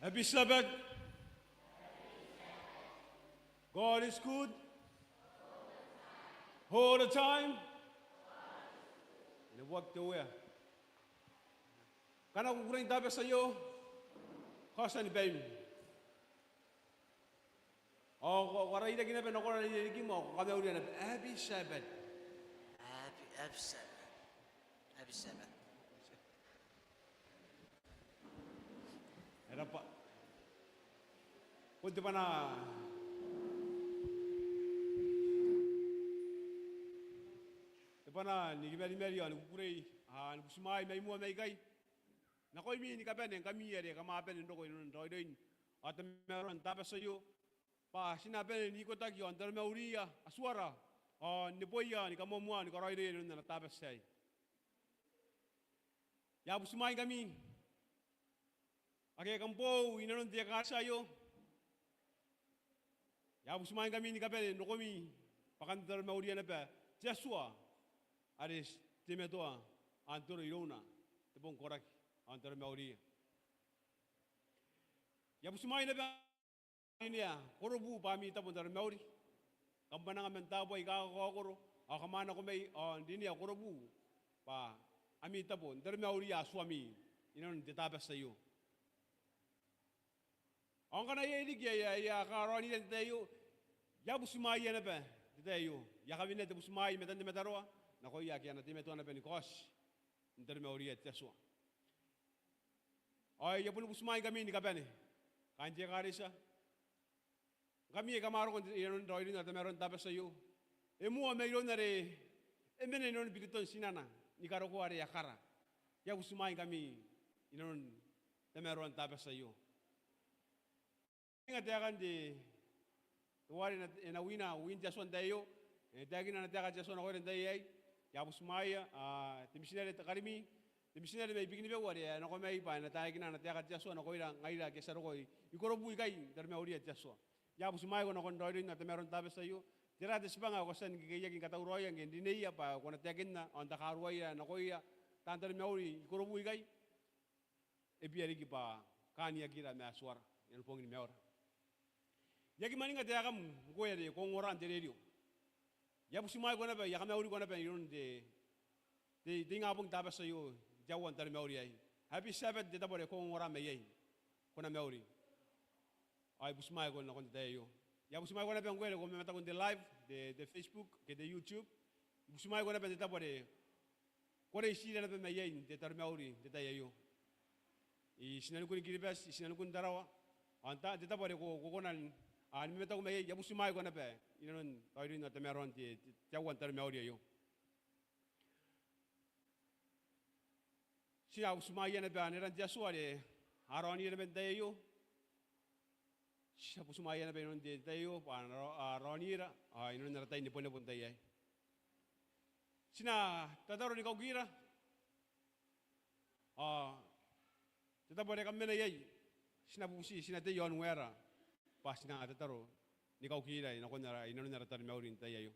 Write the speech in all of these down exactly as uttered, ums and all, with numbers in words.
Happy Sabbath. God is good. All the time. And what the way. Ngkana ko kukurei n Tabati aio, ko a tia ni baim. Ao ko, ko a rairaki naba nakoira n ririkim ao ko kamauria naba. Happy Sabbath. Happy, happy Sabbath. Happy Sabbath. E rabwa. Bon te bwanaa, te bwanaa ni kimarimari ao ni kukurei, a, ni butimwaai mai moa mai ikai. Nakoimi ni kabane, ngkami are kam a bane n roko inanon raoiroin ao tamaroan Tabati aio, bwa ti na bane n ikotaki ao n taromauria Atuara ao n neboia ni kamoamoa ni karaoiroia inanon ana Tabati aei. I a butimwaingkami ake kam boou inanon te ekaretia aio. I a butimwaingkami ni kabane n rokomi bwa kam taromauria naba te Atua are teimatoa ao n toro irouna te bong koraki ao n taromauria. I a butimwaai naba n rinea Korobu bwa ami tabo n taromauri. Kam mwananga man taabo aika kakaokoro ao kam a nako mai ao n rinea Korobu bwa ami tabo n taromauria Atuami inanon te Tabati aio. Ao ngkana iai riki aia, aia karaoan ira n te tai aio, I a butimwaia naba n te tai aio. I a kawenea te butimwaai i matan te mataroa nakoia ake a na teimatoa naba ni kaoti n taromauria te Atua. Ao I a boni butimwaingkami ni kabane, kaain te ekaretia, ngkami aika kam a roko inanon raoiroin ao tamaroan Tabati aio. E moa mairoun are e mena inanon biriton tinana ni karokoa are e a kara. I a butimwaingkami inanon tamaroan Tabati aio. Ninga taekan te, teuare e na wina win te Atua n te tai aio, e taekina ana taeka te Atua nakoira n te tai aei. I a butimwaia, a, te mitinare Takarimi, te mitinare mai Bikenibeu are e a nako mai bwa e na taekina ana taeka te Atua nakoira ngaira ake ti a roko i, i Korobu ikai n taromauria te Atua. I a butimwaiko nakon raoiroin ao tamaroan Tabati aio. Tera te tibwanga ae ko a tia ni kekeiaki ni katauraoia ngke n rineia bwa ko na taekinna ao n takaruaia nakoia taan taromauri i Korobu ikai? E bia riki bwa kaaniakira ma Atuara i nanon bongini maiura. I aki mwaninga taekam ngkoe are ko ongora n te rerio. I a butimwaiko naba, I a kamauriko naba inanon te, te, te ingabong Tabati aio, te aoa n taromauri aei. Happy Sabbath n te tabo are ko ongora mai iai. Ko na mauri. Ao I butimwaiko nakon te tai aio. I a butimwaiko naba ngkoe are ko mamataku n te live, te, te Facebook ke te YouTube. I butimwaiko naba n te tabo are ko reitira naba mai iai n te taromauri n te tai aio. I tinanikun Kiribati, i tinanikun Tarawa. Ao n te tabo are ko, ko kona n, a, ni mamataku mai iai, I a butimwaiko naba inanon raoiroin ao tamaroan te, te, te aoa n taromauri aio. Ti na butimwaia naba n aran te Atua are a raonira naba n te tai aio. Ti a butimwaia naba inanon te tai aio bwa a na ra-, a, raonira, a, inanon ara tai n nebonebo n te tai aei. Ti na tataro ni kaukira. A, te tabo are kam mena iai, ti na bubuti, ti na tei aon waera bwa ti na tataro ni kaukira i nakon ara, inanon ara taromauri n te tai aio.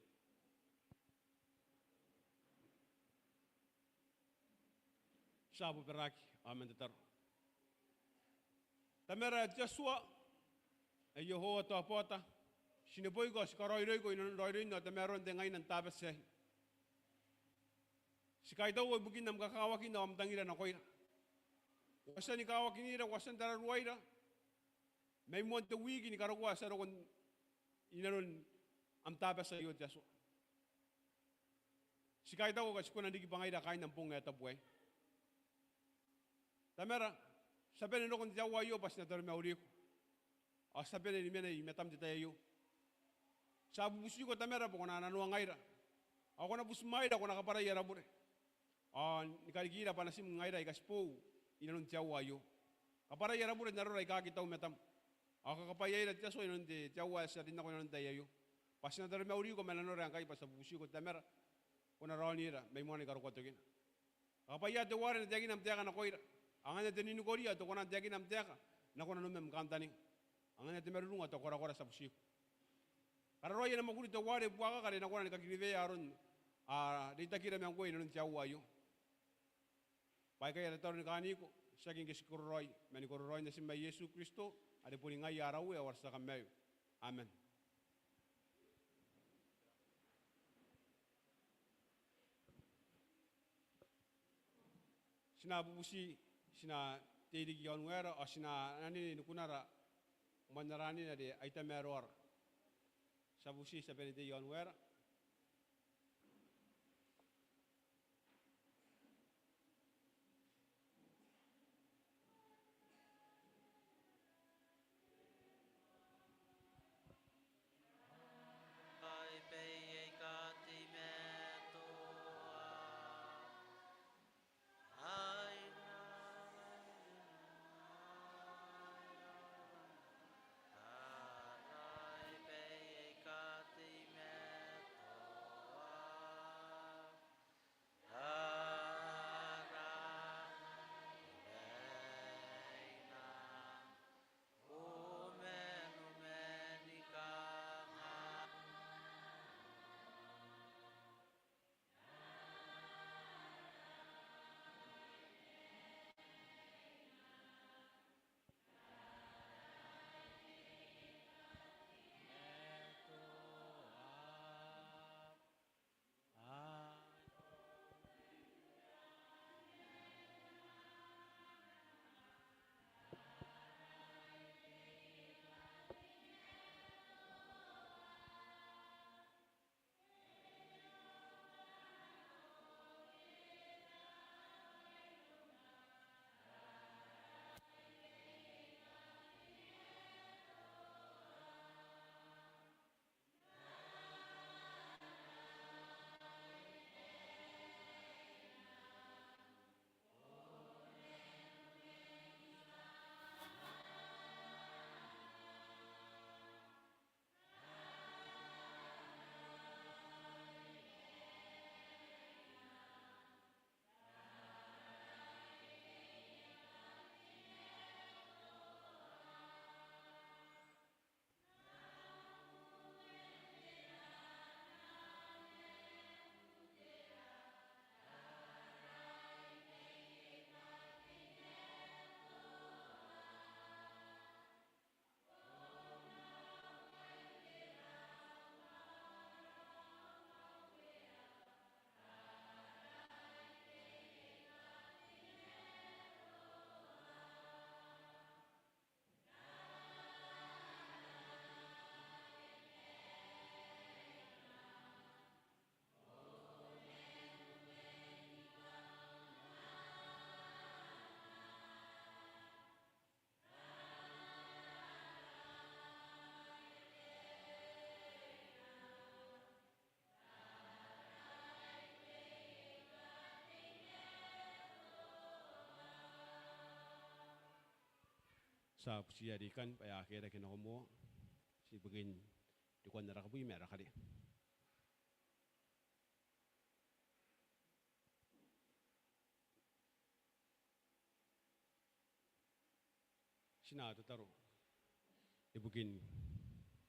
Ti a bobaraki ao man tataro. Tamara te Atua ae Iehova Taobaota, ti neboiko ao ti karaoiroiko inanon raoiroin ao tamaroan te ngaina n Tabati aei. Ti kaitauko ibukin am kakawakin ao am tangira nakoira. Ko a tia ni kawakinira, ko a tia n tararuaira mai moan te wiki ni karokoa ae ti a roko inanon am Tabati aio te Atua. Ti kaitauko ngkai ti kona n riki bwa ngaira kaain am bong ae tabu aei. Tamara, ti a bane n roko n te aoa aio bwa ti na taromauriko. Ao ti a bane ni mena i matam n te tai aio. Ti a bubutiko Tamara bwa ko na nanoangaira. Ao ko na butimwaeira, ko na kabwarai ara bure. Ao ni karikira bwa natim ngaira aika ti boou inanon te aoa aio. Kabwarai ara bure n arora aika aki tau i matam. Ao kakabwaiaira te Atua inanon te, te aoa ae ti a rin nako inanon te tai aio. Bwa ti na taromauriko ma nanora ngkai bwa ti a bubutiko Tamara, ko na raonira mai moana ni karokoa tokina. Kakabwaia teuare e na taekina am taeka nakoira. Anganna te ninikoria ao te kona n taekina am taeka nakon nanom am kantaninga. Anganna te marurung ao te korakora, ti a butiko. Kararoaia ana mwakuri teuare buakaka are e na kona ni kakiriwea aron, a, reitakira ma ngkoe inanon te aoa aio. Bwa aikai ara tataro ni kaaniko tiaki ngke ti kororaoi, ma ni kororaoin Natim ae Iesu Kristo, are boni ngaia ara Uea ao ara tia kamaiu. Amen. Ti na bubuti, ti na tei riki i aon waera, ao ti na anene ni kunara moan ara anene are Ai Tama ae Raora. Ti a bubuti, ti a bane n tei i aon waera. Ai baiei katei matoa. Ai na, ai baiei katei matoa. Ti a butiia are I kan bwa e a kairaki nako moa, ibukin rikoan ara kabwi ma ara karea. Ti na tataro ibukin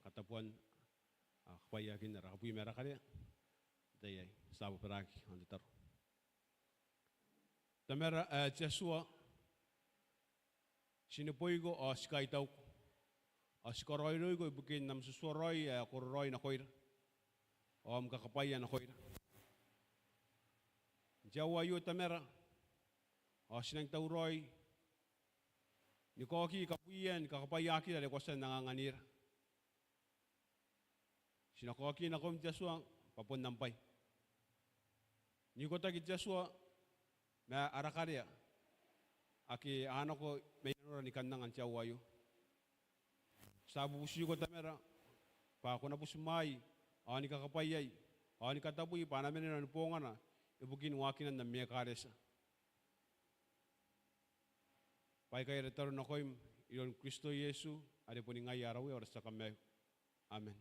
katabuan ao kabwaiakin ara kabwi ma ara karea. N te tai aei ti a bobaraaki ao n tataro. Tamara ae te Atua, ti neboiko ao ti kaitauko ao ti karaoiroiko ibukin am tutuaraoi ae kororaoi nakoira ao am kakabwaia nakoira. N te aoa aio Tamara, ao ti nang tauraoi ni kaoki kabwiia ni kakabwaiaakira are ko a tia n anganganira. Ti na kaoki nakoim te Atua bwa bon am bwai. N ikotaki te Atua ma ara karea ake a nako mai nanora ni kan anga n te aoa aio. Ti a bubutiko Tamara bwa ko na butimwaai ao ni kakabwaiai ao ni katabui bwa a na manena ni bongana ibukin waakinan am ekaretia. Bwa aikai ara tataro nakoim iroun Kristo Iesu are boni ngaia ara Uea ao ara tia kamaiu. Amen.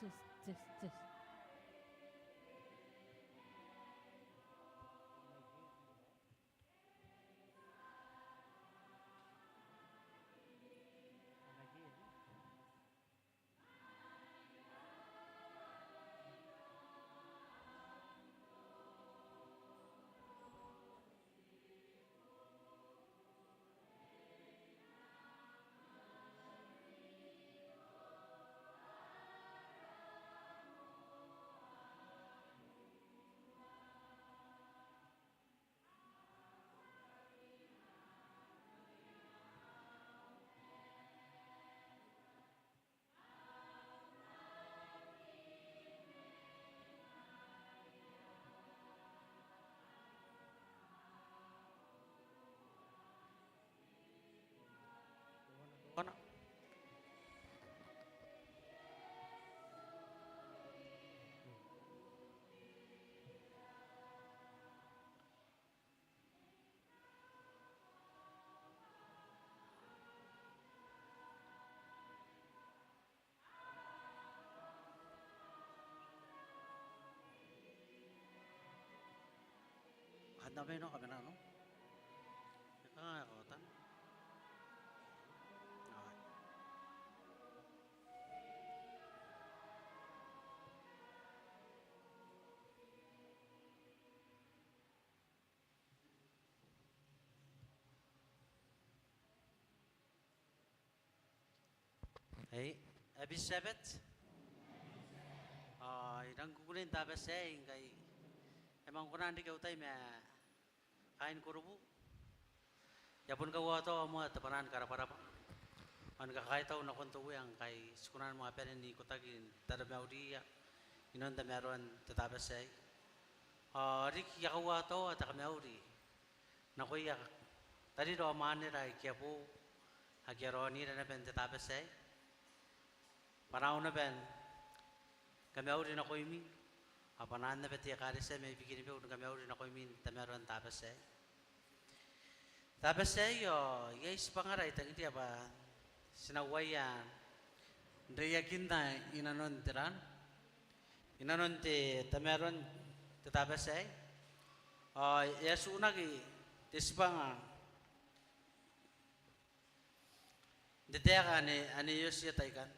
Test, test, test. Handa mai nao kamanena nao. E kanga ae kaotan? Ai. Ei, happy Sabbath. Ao I nang kukurei n taabati aei ngkai e a manga kona n reke au tai ma kaain kurubu. I a boni kauataoa moa te bwanaa ni karabwarabwa ao ni kakaitau nakon te Uea ngkai ti kona moa ni bane n ikotaki n taromauriia inanon tamaroan te taabati aei. Ao riki I a kauataoa te kamauri nakoia tarira ao mwanera aike a boou, ake a raonira naba n te taabati aei. Bwanau naba ni kamauri nakoimi, ao bwanaan naba te ekaretia mai Bikenibeu ni kamauri nakoimi n tamaroan te taabati aei. Taabati aei ao iai tibwangara ae I tangiria bwa ti na uaia n reiakinna inanon te ran, inanon te tamaroan te taabati aei. Ao e a tiunaki te tibwanga n te taeka ane, ane Iosi Taikan.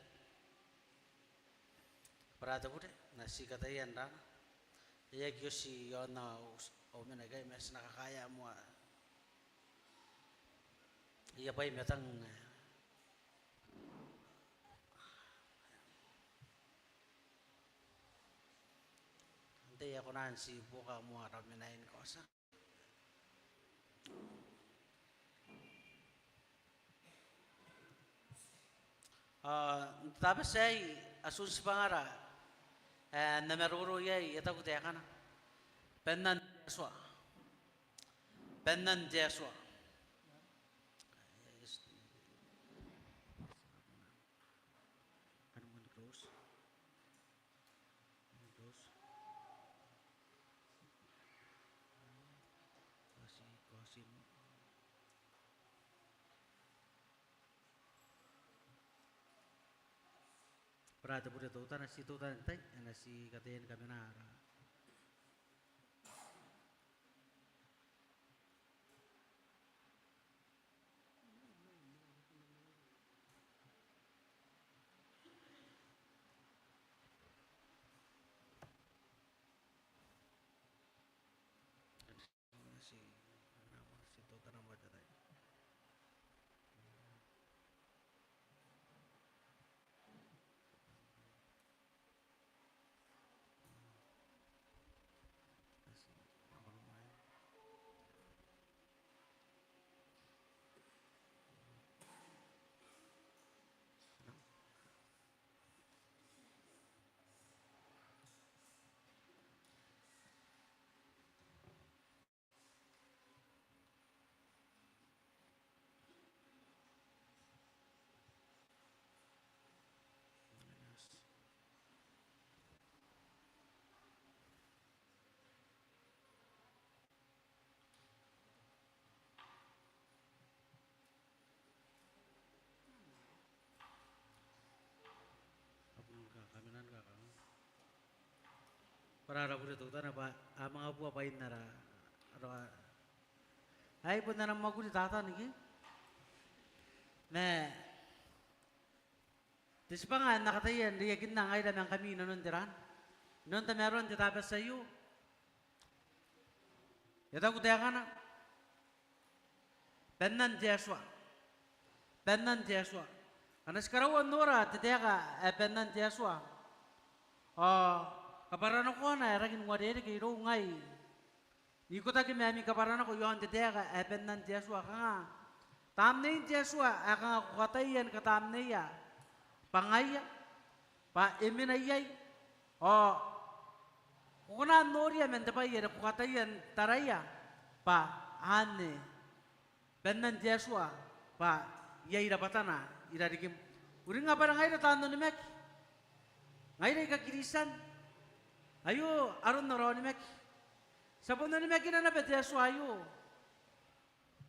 Bwa ara te bure, N na ti kataia n rana. E aki oti iaon au, au mena ikai ma ti na kakaea moa. Ia bwai ma tang, eh. Antai ae kona n ti buoka moa ara mena ni kaotia. Ao n te taabati aei, atun tibwangara ae N na maroro iai, e taku taekana: Bannan te Atua. Bannan te Atua. Can we close? Close. Close, close. Bwa ara te bure teutana, ti teutana n tai ae N na ti kataia ni kamena ara Ko rabwa teutana bwa a manga bua bwain ara, ara, ai bon ana mwakuri Tatan ke? Ma te tibwanga ae N na kataia n reiakinna ngaira ma ngkami inanon te ran, inanon tamaroan te Tabati aio, e taku taekana, Bannan te Atua. Bannan te Atua. Ngkana ti karaua n nora te taeka ae Bannan te Atua, ao kabwaranakoana e rangi n uarereke irou ngai n ikotaki ma ami kabwaranako iaon te taeka ae Bannan te Atua, kanga tamnein te Atua ae kanga ko kataia ni katamneia bwa ngaia, bwa e mena iai, ao ko kona n noria man te bwai are ko kataia n taraia bwa anne Bannan te Atua bwa iai rabwatana i rarikim. Uringa bwa ngaira taan onimaki, ngaira aika Kristian, aio aron ara onimaki. Ti a bon onimakina naba te Atua aio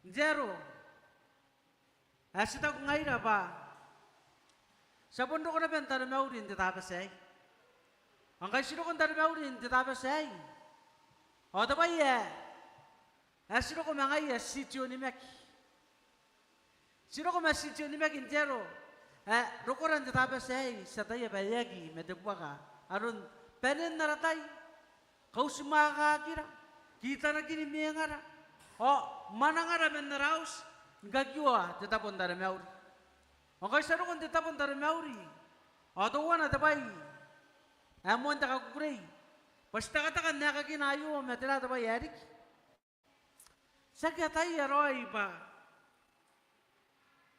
n te aro ae ti taku ngaira bwa ti a bon roko naba n taromauri n te Tabati aei. Ao ngkai ti roko n taromauri n te Tabati aei, ao te bwai ae, ae ti roko ma ngaia ti te onimaki. Ti roko ma ti te onimaki n te aro ae rokora n te Tabati aei ti ataia bwa e aki ma te buaka aron banen ara tai, kautimwaakakira, kitanakin mwengara, ao mwanangara man ara auti ni kakioa te tabo n taromauri. Ao ngkai ti a roko n te tabo n taromauri, ao teuana te bwai ae moan te kakukurei bwa ti tekateka n aekakina aio, ma tera te bwai ae riki? Ti aki ataia raoi bwa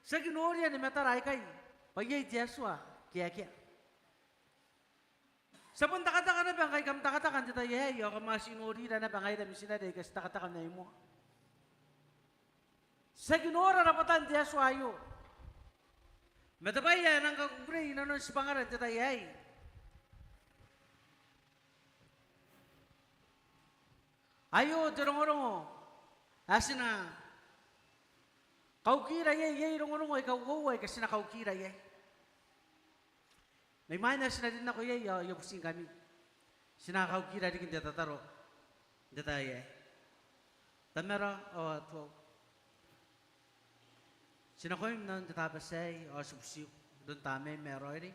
ti aki noria ni matara aikai bwa iai te Atua ke akea. Ti a bon tekateka naba ngkai kam tekateka n te tai aei, ao kam a tii norira naba ngaira mitinare aika ti tekateka mai moa. Ti aki nora rabwatan te Atua aio. Ma te bwai ae nang kakukurei inanon tibwangara n te tai aei, aio te rongorongo ae ti na kaukira iai, iai rongorongo aika uoua aika ti na kaukira iai. Mai mwain ae ti na rin nako iai ao I a butingkami, ti na kaukira riki n te tataro n te tai aei. Tamara ao Atuau, ti nakoim inanon te Tabati aei ao ti butiiko iroun Tamneim ae Raoiroi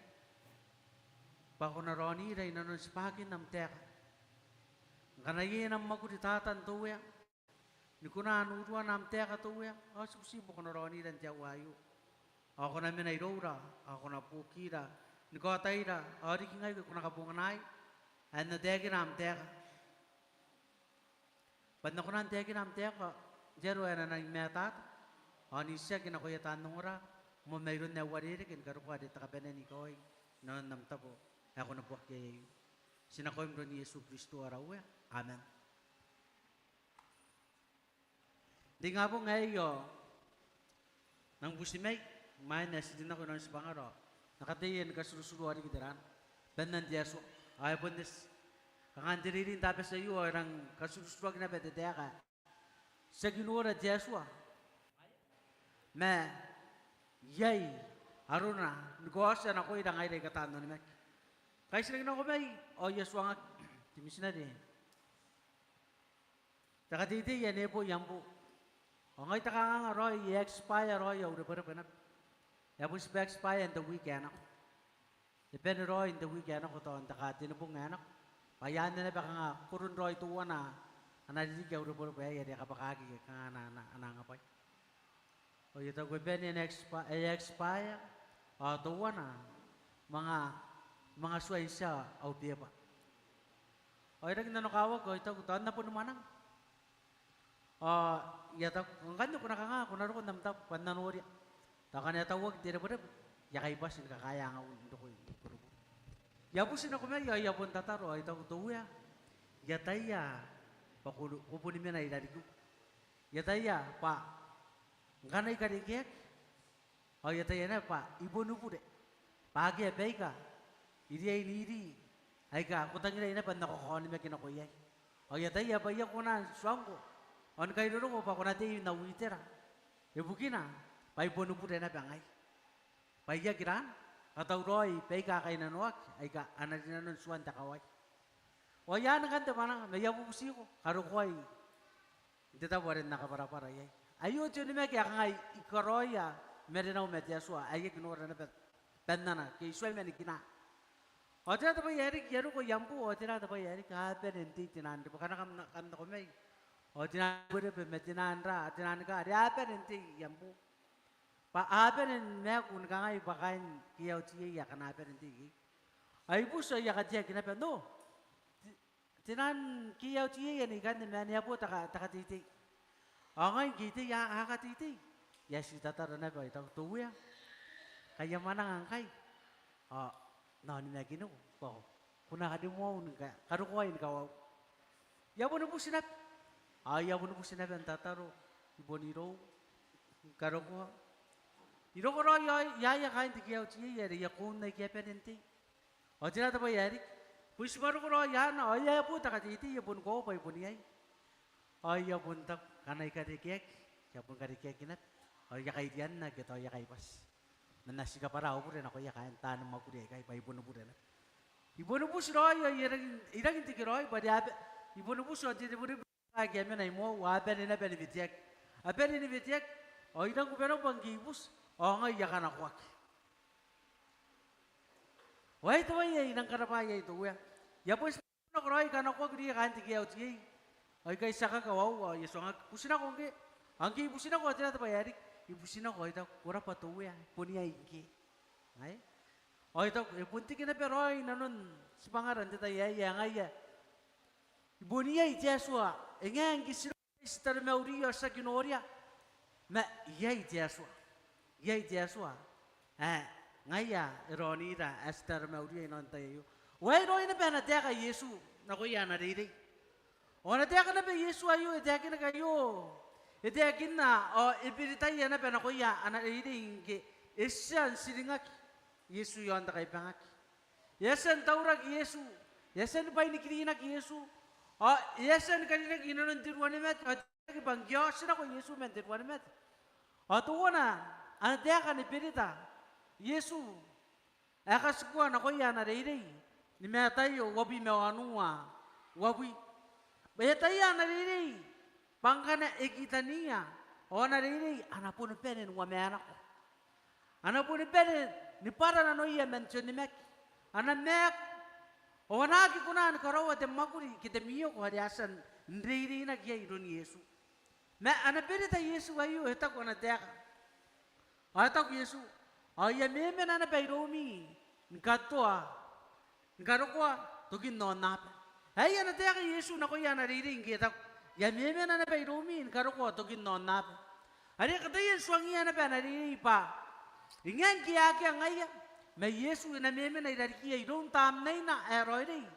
bwa ko na raonira inanon tibwakin am taeka. Ngkana iai n am mwakuri Tatan te Uea ni kona n uruana am taeka te Uea, ao ti butiiko bwa ko na raonira n te aoa aio. Ao ko na mena iroura, ao ko na buokira ni kaotaira, ao riki ngai ngke ko na kabonganaai ae N na taekina am taeka. Bwa N na kona n taekina am taeka n te aro ae na nangi matata, ao n itiaki nakoia taan ongora, moa mairoun ae uarereke ni karokoa are te kabanea n ikawai inanon am tabo ae ko neboaki iai aio. Ti nakoim iroun Iesu Kristo ara Uea. Amen. N te ingabong aei ao nang butimai, imwain ae ti rin nako inanon tibwangara, N na kataia ni katuruturua riki te ran. Bannan te Atua, ao e bon eti. Kanga n te reirei n Tabati aio ao e rang katuruturuaki naba te taeka, ti aki nora te Atua, ma iai arona ni kaotia nakoira ngaira aika taan onimaki. Ngkai ti rangi n nako mai ao I a tuangaki te mitinare, te kateitei ae Nebo Iambo. Ao ngai te kanganga raoi e a expire raoi au rebwerebwe naba. E a bon tibwa expire n te week ae nako. E bane raoi n te week ae nako, tao n te katenibong ae nako. Bwa e anne naba kanga koron raoi teuana ana ririki au rebwerebwe aei are e kabwakaki ke kanga ana, ana, ana angabwai. Ao I a taku e bane n expi-, e expire, ao teuana manga, manga tua n tia au beba. Ao I rangi n nanokawaki ao I taku tao N na boni mwananga. Ao I a taku, ngkanne ko na kanga, ko na roko n am tabo bwa N na noria. Tao ngkana e a tauaki te rebwerebwe, I a kai bati ni kakaea angau n roko i Burebure. I a buti nako mai ao I a bon tataro ao I taku, te Uea, I ataia bwa ko, ko boni mena i rarikiu. I ataia bwa ngkana I karekeaki ao I ataia naba bwa I boni bure, bwa akea baika I riai n iri aika ko tangirai naba n nako kakaonimaki nako iai. Ao I ataia bwa I aki kona n tuangko ao ni kairoroko bwa ko na tei n au itera. Ibukina bwa I boni bure naba ngai. Bwa I aki rang katauraoi baika kainnanoaki aika a na rinanon tuan te kawai. Ao iai ngkanne te mwananga, ma I a bubutiko, karokoai n te tabo are N na kabwarabwara iai. Aio te onimaki ae kangai I karaoia marenau ma te Atua, ae I aki nora naba bannana, ke I tuai man kinaa. Ao tera te bwai ae riki? I a roko i am boo, ao tera te bwai ae riki? A bane n tei te naan rebwe. Ngkana kam na, kam nako mai, ao te naan rebwerebwe ma te naan raa, te naan kaa, are a bane n tei i am boo. Bwa a bane ni maaku ni kangai bwa kaain K L T A akana a bane n tei iai. Ao I buti ao I a kateaki naba, no. Te, te naan K L T A anne ikanne, ma ane a boo te ka, te kateitei. Ao ngai ngke I tei, a, a kateitei. I a tii tataro naba, I taku, te Uea, kai a mwananga ngkai. Ao N na onimakiniko bwa ko na kademoa au ni ka, karokoai ni kawau. I a boni buti naba. Ao I a boni buti naba n tataro, I bon irou, I karokoa. I roko raoi iai, iai kaain te K L T A are I a kounna ike a bane n tei. Ao tera te bwai ae riki? Bon tibwa roko raoi anne, ao iai ae boo te kateitei, e boni koaua bwa I bon iai. Ao I a bon taku, ngkana I karekeaki, I a bon karekeaki naba. Ao I a kairianna ake tao I a kaibati. Ma N na tii kabwara au bure nakoia kaain taani mwakuri aikai bwa I boni bure naba. I boni buti raoi ao I rangi n, I rangi n tekeraoi bwa are a ba, I boni buti ao te, te bure, bure ake a mena i moau, a bane naba ni weteaki. A bane ni weteaki, ao I rangi ni kubanako bwa ngke I buti ao ngai I a kanakoaki. Ao ai te bwai ae I nang karabwa iai te Uea. I a bon nako raoi, I kanakoaki irouia kaain te K L T A. Ao I kaitiakaki, ao, ao I a tuangaki, butinako ngkoe. Ao ngke I butinako, ao tera te bwai ae riki? I butinako ao I taku, ko rabwa te Uea, I bon iai ngkoe. Ae? Ao I taku, e bon teke naba raoi nanon tibwangara n te tai aei ae ngaia I bon iai te Atua, e ngae ngke ti roko ti taromauri ao ti aki noria. Ma iai te Atua. Iai te Atua ae ngaia e raonira ae ti taromauria inanon te tai aio. Ao ai raoi naba ana taeka Iesu nakoia ana reirei. Ao ana taeka naba Iesu aio e taekinaki aio, e taekinna ao e beritaia naba nakoia ana reirei ngke e tia n tiringaki Iesu i aon te kaibangaki. E a tia n tauraki Iesu, e a tia ni bwainikirinaki Iesu, ao e a tia ni karinaki inanon te ruanimate, ao e taekinaki bwa ngke e a oti nako Iesu man te ruanimate. Ao teuana ana taeka ni berita Iesu ae katikua nakoia ana reirei, ni Mataio uabwi ma wanua, uabwi. Bwa e ataia ana reirei bwa ngkana e kitaniia ao ana reirei a na boni bane n uamaenako. A na boni bane ni bwara nanoia man te onimaki. A na maaku ao a na aki kona ni karaoa te mwakuri ke te mwioko are a tia n reireinaki iai iroun Iesu. Ma ana berita Iesu aio, e taku ana taeka. Ao e taku Iesu, ao I a memena naba iroumi ni katoa, ni karokoa tokin aonnaba. Aei ana taeka Iesu nakoia ana reirei ngke e taku, I a memena naba iroumi ni karokoa tokin aonnaba. Are e kataia n tuangiia naba ana reirei bwa e ngae ngke akea ngaia, ma Iesu e na memena i rarikiia iroun Tamneina ae Raoiroi.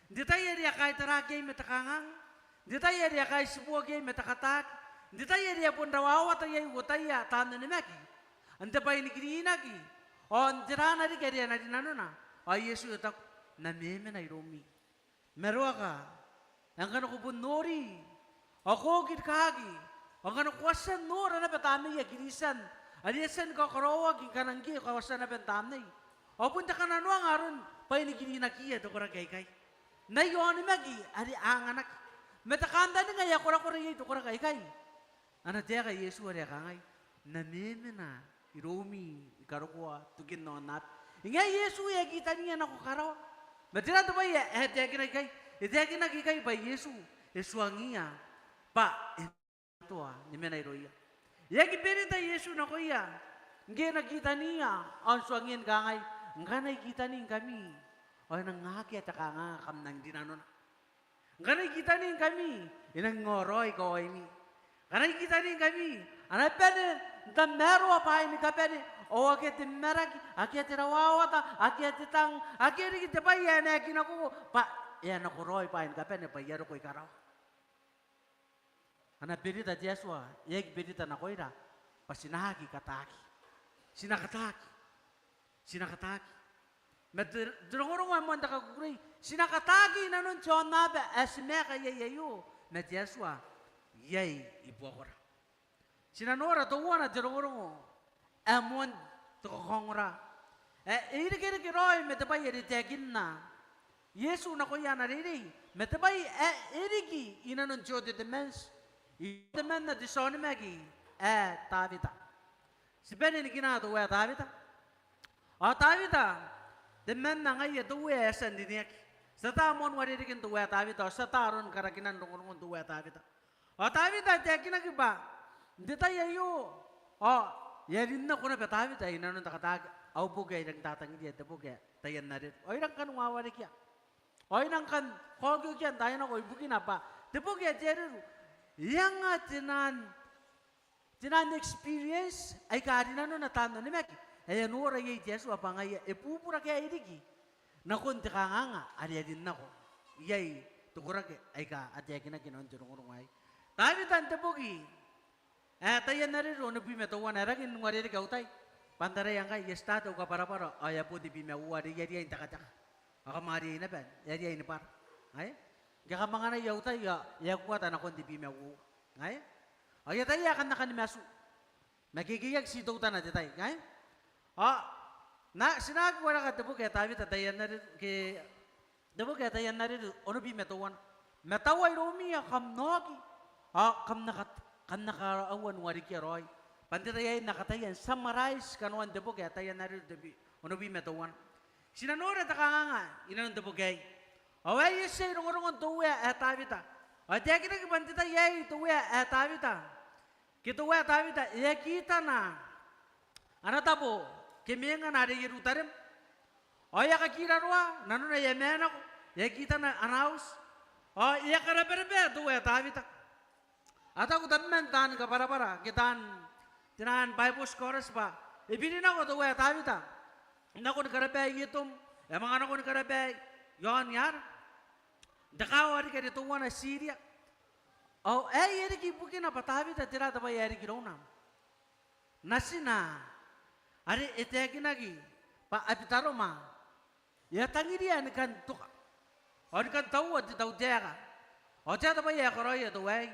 N te tai are a kaitaraaki iai ma te kanganga, n te tai are a kaitiboaki iai ma te kataaki, n te tai are a bon rawawata iai uotaia taan onimaki n te bwainikirinaki ao n tera riki are a na rinanona, ao Iesu e taku, N na memena iroumi. Ma raoiroi, ae ngkana ko bon nori ao ko okirikaki, ao ngkana ko a tia n nora naba tamneia Kiritian are e a tia ni kakaraoaki ngkana ngke ko a tia naba n tamnei, ao bon te kananoanga aron bwainikirinakiia te koraki aikai n aia onimaki are a anganaki, ma te kantaninga ae a korakora iai te koraki aikai. Ana taeka Iesu are e kangai, N na memena iroumi ni karokoa tokin aonnaba. E ngae Iesu e a kitaniia nako karawa. Ma tera te bwai ae e taekinaki ikai? E taekinaki ikai bwa Iesu e tuangiia bwa e na katoa ni mena irouia. E aki berita Iesu nakoia ngke e na kitaniia ao n tuangiia ni kangai, Ngkana I kitaniingkami ao e nang akea te kanganga kam nang rinanona. Ngkana I kitaniingkami, e nang ao raoi kawaimi. Ngkana I kitaniingkami, a na bane n tamaroa bwaai ni kabane, ao akea te maraki, akea te rawawata, akea te tang, akea riki te bwai ae e na aki nako, bwa e a nakoraoi bwaai ni kabane bwa I a roko i karawa. Ana berita te Atua, e aki berita nakoira bwa ti na aki kataaki. Ti na kataaki. Ti na kataaki. Ma te, te rongorongo ae moan te kakukurei, ti na kataaki inanon te aonnaba ae ti maeka iai aio ma te Atua iai i buakora. Ti na nora teuana te rongorongo ae moan te kakaongora ae e irekereke raoi ma te bwai are e taekinna Iesu nakoia ana reirei, ma te bwai ae e riki inanon te Old Testament, i temanna te tia onimaki ae Tawita. Ti bane ni kina te Uea Tawita. Ao Tawita, temanna ngaia te Uea ae e a tia n rineaki. Ti ata moan uarereken te Uea Tawita, ao ti ata aron karakinan rongorongon te Uea Tawita. Ao Tawita e taekinaki bwa n te tai aio, ao e a rin nako naba Tawita inanon te kataaki, au boki ae I rangi n tatangiria, te boki ae Taian Areru. Ao I rangi kan wawarekia, ao I rangi kan kaokiokia n taai nako ibukina bwa te boki ae te Areru e anga te naan, te naan experience aika rinanona taan onimaki ae e a nora iai te Atua bwa ngaia e bubura kaei riki nakon te kanganga are e a rin nako iai te koraki aika a taekinaki inanon te rongorongo aei. Tawita n te boki ae Taian Areru onobwi ma teuana, e rangi n uarereke au tai bwa n taraia ngkai e a start au kabwarabwara ao e a bo tebwi ma uoua are I a riai n tekateka. Ao kam a riai naba, e a riai ni bwara. Ae? Ngke kam anganai au tai ao e a kuata nakon tebwi ma uoua. Ae? Ao I ataia ae kam na kan matu. Ma kekeiaki ti teutana te tai, ae? Ao n na, ti na aki wareka te boki ae Tawita Taian Areru, ke, te boki ae Taian Areru onobwi ma teuana. Ma tauai iroumi ao kam na oki, ao kam na kat-, kam na karaua n warekia raoi. Bwa n te tai aei N na kataia n summarize kanoan te boki ae Taian Areru te bwi, onobwi ma teuana. Ti na nora te kanganga inanon te boki aei. Ao aei e tia i rongorongon te Uea ae Tawita. Ao e taekinaki bwa n te tai aei te Uea ae Tawita, ke te Uea Tawita e a kitana ana tabo ke mengana are Ierutarem. Ao e a kakiraroa, nanona e a maenako, e a kitana ana auti. Ao e a karabaraba te Uea Tawita. A taku tabeman taan kabwarabwara ke taan, te naan Bible scholars bwa e biri nako te Uea Tawita nakon karabaai Etom, e a manga nakon karabaai iaon iara, n te kaawa riki are teuana Siria. Ao aei e riki ibukina bwa Tawita, tera te bwai ae riki irouna? Natina are e taekinaki bwa Abitaroma e a tangiria ni kan toka ao ni kan taua te tautaeka. Ao tera te bwai ae e karaoia teuaei?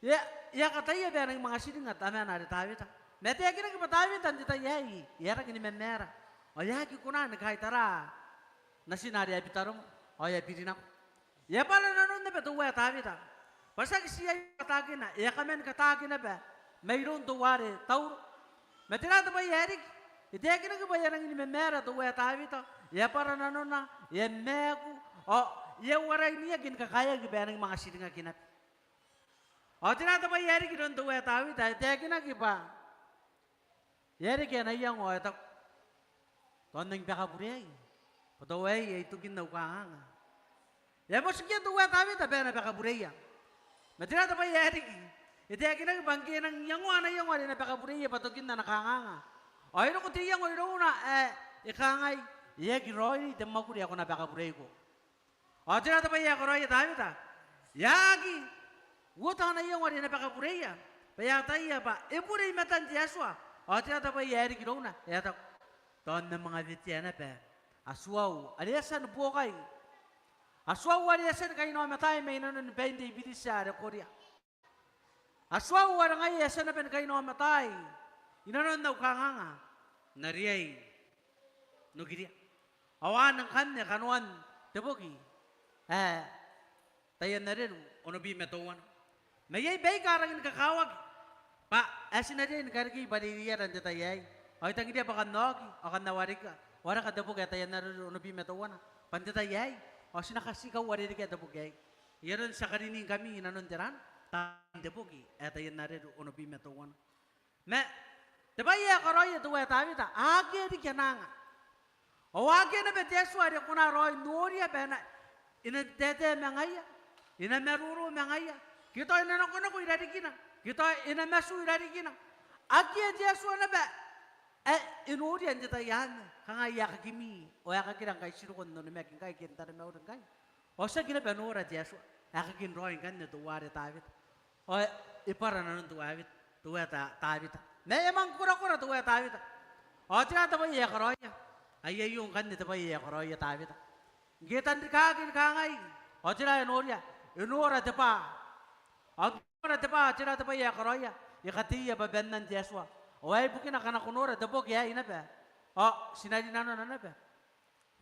E a, e a kataia bwa e nangi manga tiringa tamana are Tawita. Ma e taekinaki bwa Tawita n te tai aei e a rangi ni mamaara ao e aki kona ni kaitara natina are Abitaroma, ao e a biri nako. E a bwara nanon naba te Uea Tawita bwa tiaki ti aio kataakina, e a kaman kataaki naba mairoun teuare Tauro. Ma tera te bwai ae riki? E taekinaki bwa e a rangi ni mamaara te Uea Tawita, e a bwara nanona, e a maaku, ao e a uarainiaki ni kakaeaki bwa e nangi manga tiringaki naba. Ao tera te bwai ae riki iroun te Uea Tawita? E taekinaki bwa e a reke ana iango ao e taku, tao N nang bakabureai, bwa teuaei ai tokin au kanganga. E a motikia te Uea Tawita bwa e na bakabureia. Ma tera te bwai ae riki? E taekinaki bwa ngke e nang iangoa ana iango are e na bakabureia bwa tokin ana kanganga, ao e roko te iango irouna ae e kangai, e aki raoiroi te mwakuri ae ko na bakabureiko. Ao tera te bwai ae e karaoia Tawita? E a aki uota ana iango are e na bakabureia, bwa e ataia bwa e bure i matan te Atua. Ao tera te bwai ae riki irouna? E a taku, tao N na manga wetea naba Atuau are e a tia ni buokai, Atuau are e a tia ni kainaomataai mai nanoni bain te Ibiriti are Korea. Atuau are ngaia e a tia naba ni kainaomataai i nanon au kanganga, N na riai n okiria. Ao anne ngkanne kanoan te boki ae Taian Areru onobwi ma teuana. Ma iai baika a rangi ni kakawaki bwa ae ti na riai ni karekei bwa reirei ara n te tai aei. Ao I tangiria bwa kam na oki ao kam na wareka, wareka te boki ae Taian Areru onobwi ma teuana bwa n te tai aei, ao ti na katikau uarerekea te boki aei. Ai aron ti a kariningkami i nanon te ran, taan te boki ae Taian Areru onobwi ma teuana. Ma te bwai ae e karaoia te Uea Tawita, akea riki ana anga. Ao akea naba te Atua are e kona raoi n noria bwa e na, e na taetae ma ngaia, e na maroro ma ngaia. Ke tao e na nakonako i rarikina, ke tao e na matu i rarikina. Akea te Atua naba ae e noria n te tai anne, kanga e a kakimi ao e a kakira ngkai ti roko n onimaki ngkai ke n taromauri ngkai. Ao tiaki naba nora te Atua ae kakin raoi ngkanne teuare Tawita. Ao e bwara nanon te Uea, te Uea Ta-, Tawita. Ma e a manga korakora te Uea Tawita. Ao tera te bwai ae e karaoia? Ai aio ngkanne te bwai ae e karaoia Tawita. Ngke e tanrikaaki ni kangai, ao tera ae e noria? E nora te bwa. Ao ngke e nora te bwa, ao tera te bwai ae e karaoia? E kateia bwa bannan te Atua. Ao ae bukina ngkana ko nora te boki aei naba, ao ti na rinanona naba.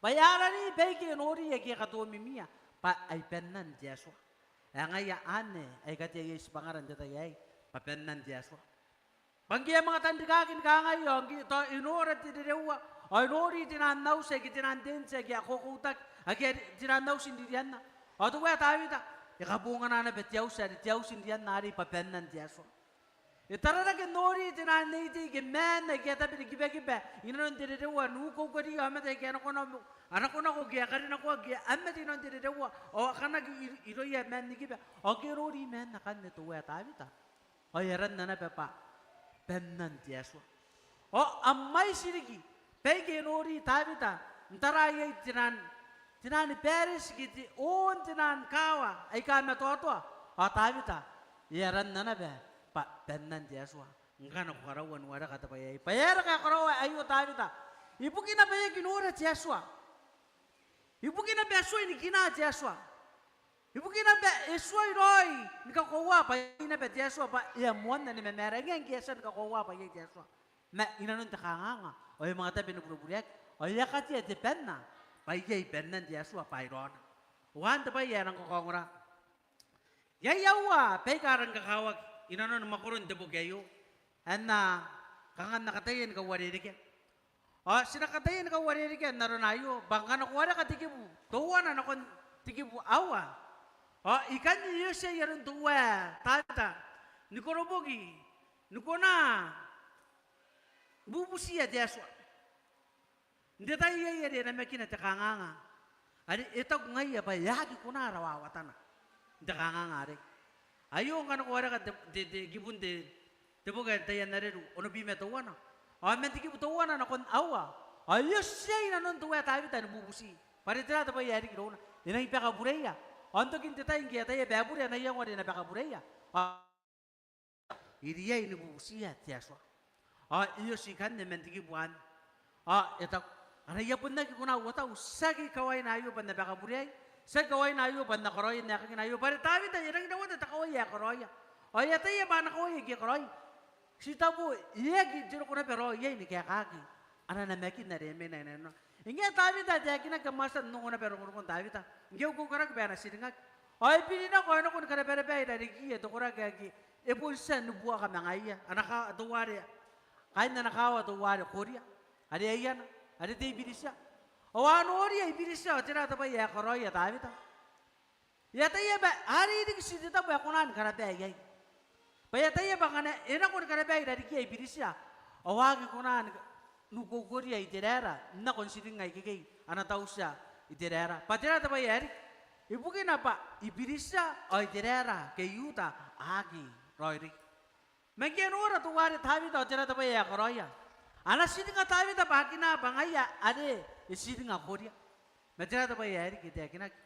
Bwa e a rarei baike e nori ake e katomimia bwa ai bannan te Atua. Ae ngaia anne ae I katea iai tibwangara n te tai aei, bwa bannan te Atua. Bwa ngke e a manga tanrikaki ni kangai, ao ngke tao e nora te rereua, ao e nori te naan auti ake te naan teniti ake a kokoutaki, ake a te naan auti n ririanna. Ao teuae Tawita e kabongana naba te auti are te auti n ririanna arei bwa bannan te Atua. E tararake n nori te naan eitei ke maan aike a tabe ni kibakiba inanon te rereua, n ukoukaria aomata aike a nakonako, a nakonako ke a karinakoaki ke a mate inanon te rereua, ao a kanaki ir-, irouia maan ni kiba. Ao ngke e nori maan akanne teuae Tawita, ao e aranna naba bwa bannan te Atua. Ao a mwaiti riki baike e nori Tawita n tara iai te naan, te naan bareti ke te, oon te naan kaawa aika matoatoa. Ao Tawita e aranna naba bwa bannan te Atua. Ngkana ko karaua ni wareka te bwai aei, bwa e aera ngke e karaoa aio Tawita? Ibukina bwa e aki nora te Atua. Ibukina bwa e tuai ni kina te Atua. Ibukina bwa e tuai raoi ni kakoaua bwa iai naba te Atua, bwa e a moanna ni mamaara. E ngae ngke e a tia ni kakoaua bwa iai te Atua, ma inanon te kanganga ao e manga tabe ni burebureaki, ao e a katea te banna bwa iai bannan te Atua bwa ae raona. Ao anne te bwai ae e nang kakaongora. Iai aua baika a rang kakawaki inanon mwakoron te boki aio, ae N na kanga N na kataia ni kauarerekea. Ao ti na kataia ni kauarerekea n arona aio, bwa ngkana ko wareka te kibu teuana nakon te kibu aua, ao ikanne e oti iai aron teuae Tawita ni koroboki, ni kona ni bubutiia te Atua n te tai aei are e namakina te kanganga, are e taku ngaia bwa e aki kona rawawatana n te kanganga arei. Aio ngkana ko wareka te, te, te kibun te, te boki ae Taian Areru onobwi ma teuana, ao man te kibu teuana nakon aua, ao e oti iai nanon teuae Tawita ni bubuti bwa are tera te bwai ae riki irouna. E nang bakabureia. Ao n tokin te tai ngke e ataia bwa e bure ana iango are e na bakabureia, ao e riai ni bubutiia te Atua. Ao e oti ikanne man te kibu anne, ao e taku, are e a bon aki kona uotau, tiaki kawaina aio bwa N na bakabureai, tiaki kawaina aio bwa N na karaoia n aekakin aio, bwa are Tawita e rangi n rawata te kawai ae e karaoia. Ao e ataia bwa ana kawai aike e karaoi, titebo, e aki, ti roko naba raoi iai ni kaekaaki ana namakin are e mena inanon. E ngae Tawita ae taekinaki, kam a tia n ongo naba rongorongon Tawita ngke e ukeukaraki bwa e na tiringaki. Ao e biri nako, ao e nako ni karebwerebwea i rarikiia te koraki ake e bon tia ni buaka ma ngaiia, ana ka-, teuare, kaain ana kaawa teuare Koria, are aiana, are te I-Biritia. Ao a noria I-Biritia, ao tera te bwai ae e karaoia Tawita? E ataia bwa arei riki ti te tabo ae kona ni karabaa iai. Bwa e ataia bwa ngkana e nako ni karabaa i rarikiia I-Biritia, ao a aki kona ni, ni ukoukoria Iteraera n nakon tiringnga ikekei, ana tautia Iteraera. Bwa tera te bwai ae riki? Ibukina bwa I-Biritia ao Iteraera ke I-Iuta a aki raoiroi. Ma ngke e nora teuare Tawita, ao tera te bwai ae e karaoia? A na tiringa Tawita bwa akina bwa ngaia are e tiringa Koria. Ma tera te bwai ae riki? E taekinaki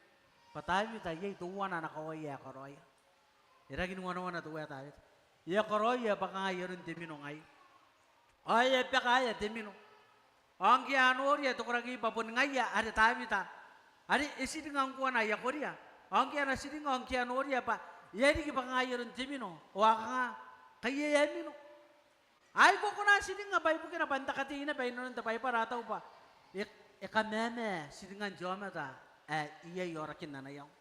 bwa Tawita iai teuana ana kawai ae e karaoia. E rangi ni wanawana teuae Tawita. E a karaoia bwa kanga ai aron te mino ngaia. Ao e a bakaea te mino. Ao ngke a noria te koraki bwa bon ngaia are Tawita are e tiringa ngkoa aia koria, ao ngke a na tiringa, ao ngke a noria bwa e a riki bwa kanga ai aron te mino, ao a kanga, kai e a mino. A aki kona n tiringa bwa ibukina bwa n te katei naba inanon te Baibara a taku bwa e, e kamamaaa tiringan te aomata ae iai aorakin ana iango.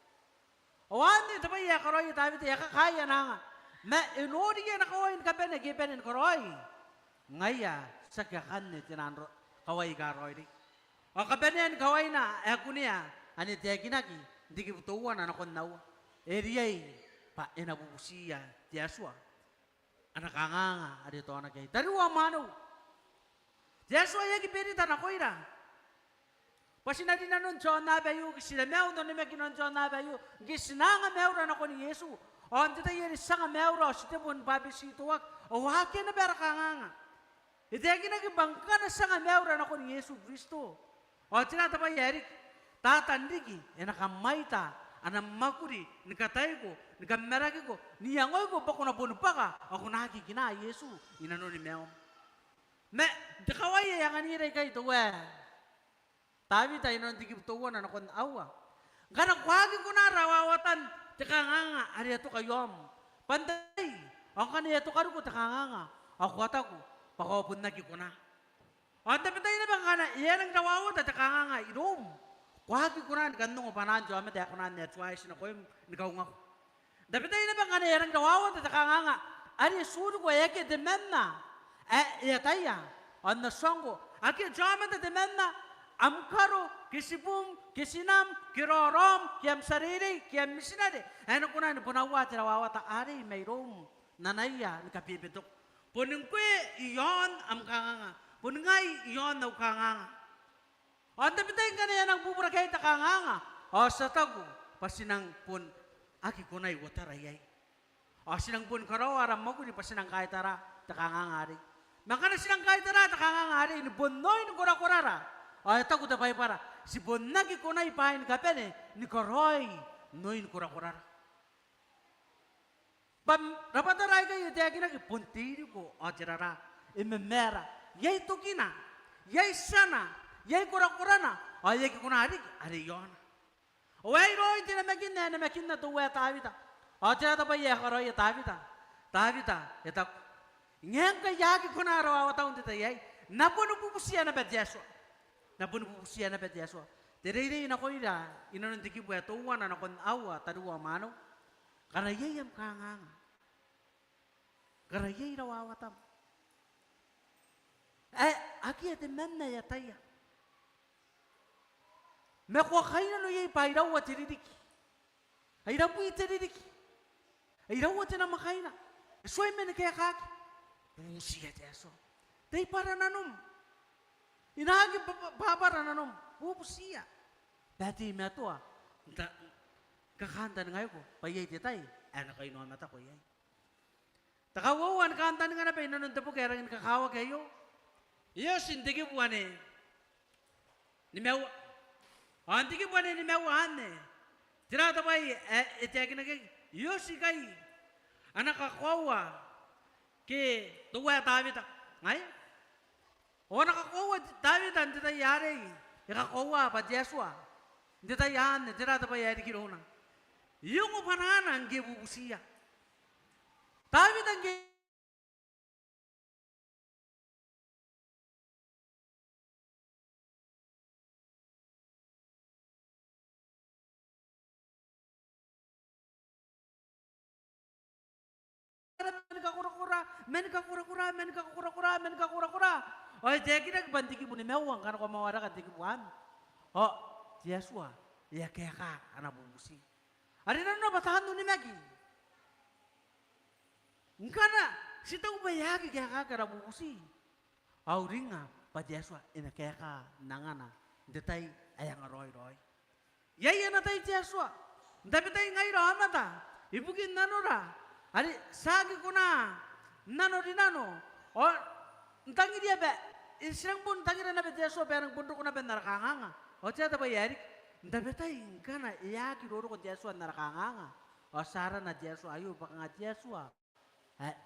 Ao anne te bwai ae e karaoia Tawita, e a kakaea ana anga. Ma e nori ana kawai ni kabane ake e bane ni karaoi. Ngaia tiaki akanne te naan ro-, kawai aika raoiroi. Ao kabanean kawaina ae kunea ane taekinaki n te kibu teuana nakon aua. E riai bwa e na bubutiia te Atua ana kanganga are taonaki iai. Tariu ao mwaneu, te Atua e aki berita nakoira bwa ti na rinanon te aonnaba aio, ke ti na maiu n onimaki inanon te aonnaba aio, ngke ti na anga maiura nakon Iesu. Ao n te tai are ti anga maiura ao ti tebo ni bwabetitoaki, ao akea naba ara kanganga. E taekinaki bwa ngkana ti anga maiura nakon Iesu Kristo, ao tera te bwai ae riki? Tatan riki e na kamwaita ana mwakuri ni kataiko, ni kamarakiko, n iangoiko bwa ko na boni bwaka ao ko na aki kina Iesu inanoni maium. Ma te kawai ae anganira ikai teuae Tawita inanon te kibu teuana nakon aua. Ngkana ko aki kona rawawatan te kanganga are e atoka i aom, bwa n tai, ao ngkana e atoka riko te kanganga, ao ko ataku bwa ko a bon aki kona. Ao n tabetai naba ngkana e a rangi n rawawata te kanganga iroum, ko aki kona ni kan ongo bwanaan te aomata ae kona n atuai ti nakoim ni kaungako. N tabetai naba ngkana e a rangi n rawawata te kanganga are ti uriko ae akea temanna ae e ataia, ao N na tuangko, akea te aomata temanna, am karo ke tibum ke tinam ke raoraom ke am tia reirei ke am mitinare ae e na kona ni bonaua te rawawata arei mairoum n anaia ni kabebetoko. Boni ngkoe i aon am kanganga, boni ngai i aon au kanganga. Ao n tabetai ngkana e a nang bubura iai te kanganga, ao ti a taku bwa ti nang bon aki kona n uotara iai. Ao ti nang bon karaoa ara mwakuri bwa ti nang kaitara te kanganga arei. Ma ngkana ti nang kaitara te kanganga arei ni bon oin korakorara, ao e taku te Baibara, ti bon aki konai bwaai ni kabane ni karaoi n oin korakorara. Bwa rabwatara aikai e taekinaki bon te iriko ao te raraa, e mamaara, iai tokina, iai tiana, iai korakorana, ao e aki kona riki are i aona. Ao aei raoi te namakin ae namakinna teuae Tawita. Ao tera te bwai ae e karaoia Tawita? Tawita e taku, ngae ngkai I aki kona rawawatau n te tai aei, N na boni bubutiia naba te Atua. N na boni bubutiia naba te Atua. Te reirei nakoira inanon te kibu ae teuana nakon aua, tariu ao mwaneu. Ngkana iai am kanganga, ngkana iai rawawatam ae akea temanna ae ataia, ma ko a kainnano iai bwa iraua te ririki, ai rabwi te ririki, ai iraua te namwakaina, e tuai man kaekaki, bubutiia te Atua. Tai bwara nanom, inaaki bwa-, bwa-, bwabwara nanom, bubutiia bwa e teimatoa n ta-, kakantaningaiko bwa iai te tai ae e na kainaomatako iai. Te kauoua ni kantaninga naba inanon te boki ae rangi ni kakawaki aio, e oti n te kibu ae nimaua. Ao n te kibu ae nimaua anne, tera te bwai ae e taekinaki iai? E oti ikai ana kakoaua ke teuae Tawita, ngaia. Ao ana kakoaua Tawita n te tai arei, e kakoaua bwa te Atua n te tai anne, tera te bwai ae riki irouna? E ongo bwanaana ngke e bubutiia. Tawita ngke man kakorakora, man kakorakora, man kakorakora, man kakorakora. Ao e taekinaki bwa n te kibu nimaua, ngkana ko a maua raka n te kibu anne, ao te Atua e a kaeka ana bubuti. Are nanona bwa taan onimaki. Ngkana ti taku bwa e aki kaekaki ara bubuti, ao uringa bwa te Atua e na kaeka n angana n te tai ae angaraoi raoi. Iai ana tai te Atua n tabetai ngaira aomata ibukin nanora are ti aki kona n nanorinano ao n tangiria bwa e, ti nang bon tangira naba te Atua bwa e nang bon roko naba n ara kanganga. Ao tera te bwai ae riki? N tabetai ngkana e aki roroko te Atua n ara kanganga, ao ti arana te Atua aio bwa kanga te Atua ae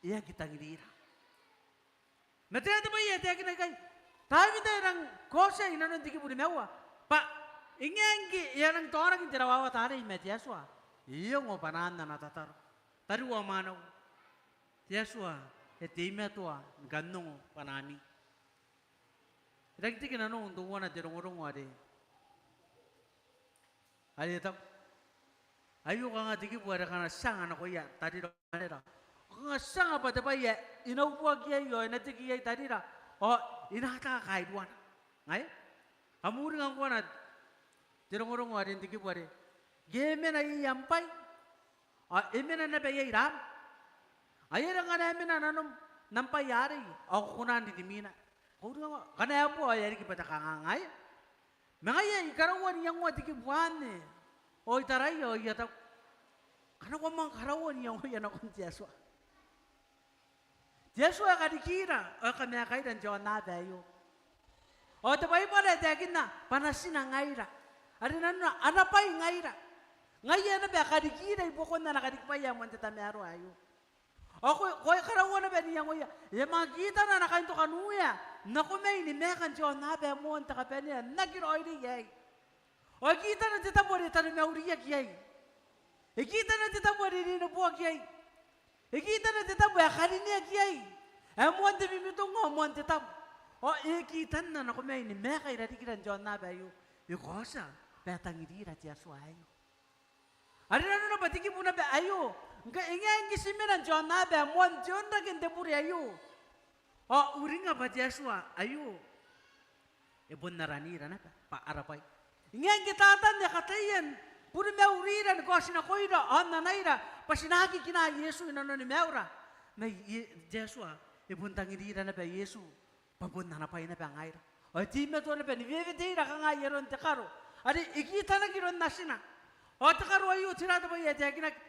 e aki tangirira. Ma tera te bwai ae taekinaki ikai? Tawita e nang kaotia inanon te kibu nimaua bwa e ngae ngke e a nang taonaki n te rawawata arei ma te Atua, e ongo bwanaan ana tataro. Tariu ao mwaneu, te Atua e teimatoa ni kan ongo bwanaami. E rangi n tiki nanou n teuana te rongorongo are are e taku, aio kanga te kibu are kanga ti anga nakoia tarira ao mwanera. Kanga ti anga bwa te bwai ae e na ubuaki iai ao e na tiki iai tarira ao e na ata kairuana. Ngaia? Kam uringa ngkoa te rongorongo are n te kibu are, ngke e mena iai am bwai ao e mena naba iai ram. Ai are ngkana e mena nanom n am bwai arei ao ko kona n rimwina. Ko uringa ngkoa, ngkana e bua ao e a riki bwa te kanganga aei. Ma ngaia I karaua n iangoa te kibu anne ao I taraia ao I a taku, ngkana ko a manga karaua n iangoia nakon te Atua, te Atua e karikira ao e kamaekaira n te aonnaba aio. Ao te Baibara e taekinna bwa natina ngaira, are nanona ana bwai ngaira. Ngaia naba e karikira i buakon ana karikibwai ae moan te tamaroa aio. Ao ko, ko a karaua naba n iangoia, e a manga kitana ana kaintokanuea nakomai ni maeka n te aonnaba ae moan te kabanea n aki raoiroi aei. Ao e kitana te tabo are e taromauriaki iai. E kitana te tabo are e rineboaki iai. E kitana te tabo ae karineaki iai, ae moan te mimitong ao moan te tabo. Ao e kitanna nako mai ni maeka irarikira n te aonnaba aio, e kaotia bwa e tangirira te Atua aio. Are nanona bwa te kibu naba aio, ngkai e ngae ngke ti mena n te aonnaba ae moan te onrake n te bure aio, ao uringa bwa te Atua aio e bon aranira naba bwa ara bwai. E ngae ngke Tatan e kataia ni bure maurira ni kaotinakoira ao n anaira bwa ti na aki kinaa Iesu i nanoni maiura. Ma Ie-, te Atua e bon tangirira naba Iesu bwa bon ana bwai naba ngaira. Ao e teimatoa naba ni weweteira kanga ai aron te karo are e kitanaki iroun natina. Ao te karo aio, tera te bwai ae taekinaki?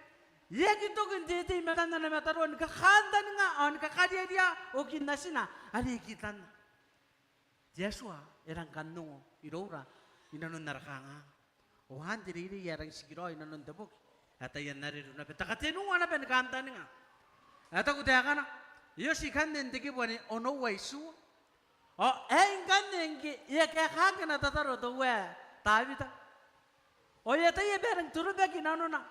E aki toki n tetei i matan ana mataroa ni kakantaninga ao ni kakariaria okin natina are e kitanna. Te Atua e rang kan ongo iroura i nanon ara kanganga. Ao anne te reirei ae rangi n tikiraoi i nanon te boki ae Taian Areru naba, te katenua naba ni kantaninga. Ae taku taekana, e oti ikanne n te kibu ae onoua itiua. Ao aei ngkanne ngke e a kaekaaki ana tataro teuae Tawita. Ao e ataia bwa e rang torobaki nanona.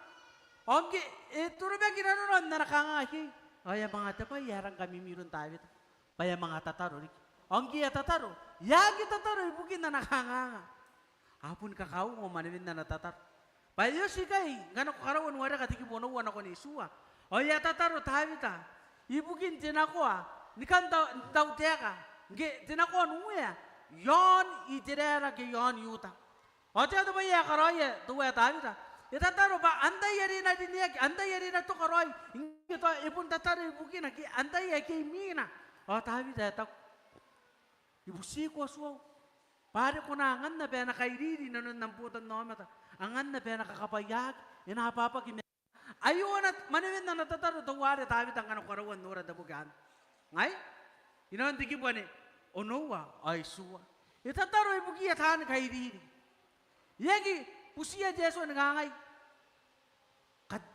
Ao ngke e torobaki nanona n ana kanganga ikekei, ao e a manga te bwai ae rang kamimiron Tawita bwa e a manga tataro riki. Ao ngke e a tataro, e aki tataro ibukin ana kanganga. A bon kakaongo manewen ana tataro. Bwa e oti ikai, ngkana ko karaua n wareka te kibu onoua nakon itiua. Ao e a tataro Tawita ibukin te nakoa ni kan tau-, n tautaeka, ngke te nakoa n uea i aon Iteraera ke i aon Iuta. Ao tera te bwai ae karaoia teuae Tawita? E tataro bwa antai are e na rineaki, antai are e na toka raoi, ngke tao e bon tataro ibukina ke antai ae e imwina. Ao Tawita e taku, I butiiko Atuau, bwa are ko na anganna bwa e na kairiri i nanon am botannaomata, anganna bwa e na kakabwaiaaki, e na ababaki ma. Aio ana, manewen ana tataro teuare Tawita ngkana ko karaua n nora n te boki anne. Ngaia? I nanon te kibu ae onoua ao itiua. E tataro ibukiia taani kairiri. E aki butiia te Atua ni kangai, Kat-,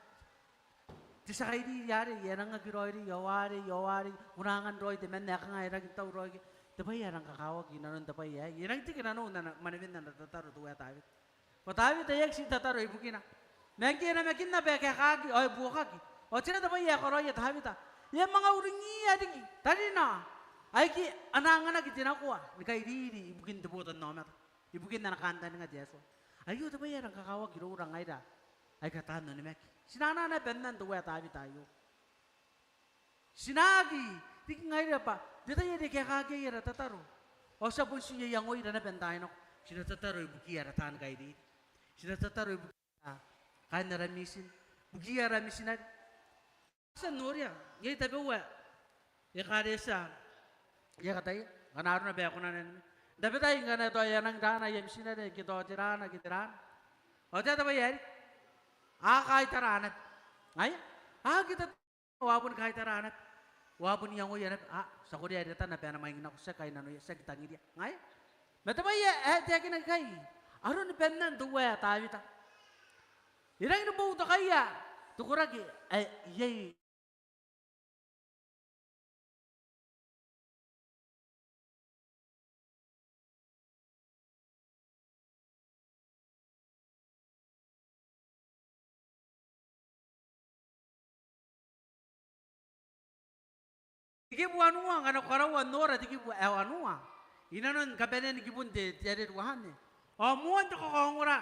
te tia kairiri arei, e a nang aki raoiroi, ao arei, ao arei, ko na angan raoi temanna ae kanga e rangi n tauraoi ke. Te bwai ae rang kakawaki i nanon te bwai aei, e rangi n tiki nanou n ana, manewen ana tataro teuae Tawita. Bwa Tawita e aki tii tataro ibukina. Ma ngke e namakinna bwa e kaekaaki ao e buokaki, ao tera te bwai ae karaoia Tawita? E a manga uringiia riki tarina aike a na anganaki te nakoa ni kairiri ibukin te botannaomata, ibukin ana kantaninga te Atua. Aio te bwai ae rang kakawaki iroura ngaira aika taan onimaki. Ti na anaa naba n anne teuae Tawita aio. Ti na aki riki ngaira bwa n te tai are e kaekaaki iai ara tataro, ao ti a bon tii iangoira naba n taai nako. Ti na tataro ibukiia ara taani kairiri. Ti na tataro ibukiia kaain ara mitin, ibukiia ara mitinare. Ti a noria, iai tabeua ekaretia ae e kataia, ngkana arona bwa e kona n, n tabetai ngkana tao e a nang raana aia mitinare ke tao te raana ke te raana, ao tera te bwai ae riki? A kaitara naba. Ngaia? A aki tataro, ao a boni kaitara naba. Ao a boni iangoia naba, a, ti a korea ae e tana bwa e na mwaing nako, tiaki kainnanoia, tiaki tangiria. Ngaia? Ma te bwai ae, ae taekinaki ikai, aroni bannan teuae Tawita. E rangi ni boutokaia te koraki ae iai. Te kibu wanua, ngkana ko karaua n nora te kibu ae wanua, i nanon kabanean kibun te, te Areru anne, ao moan te kakaongora.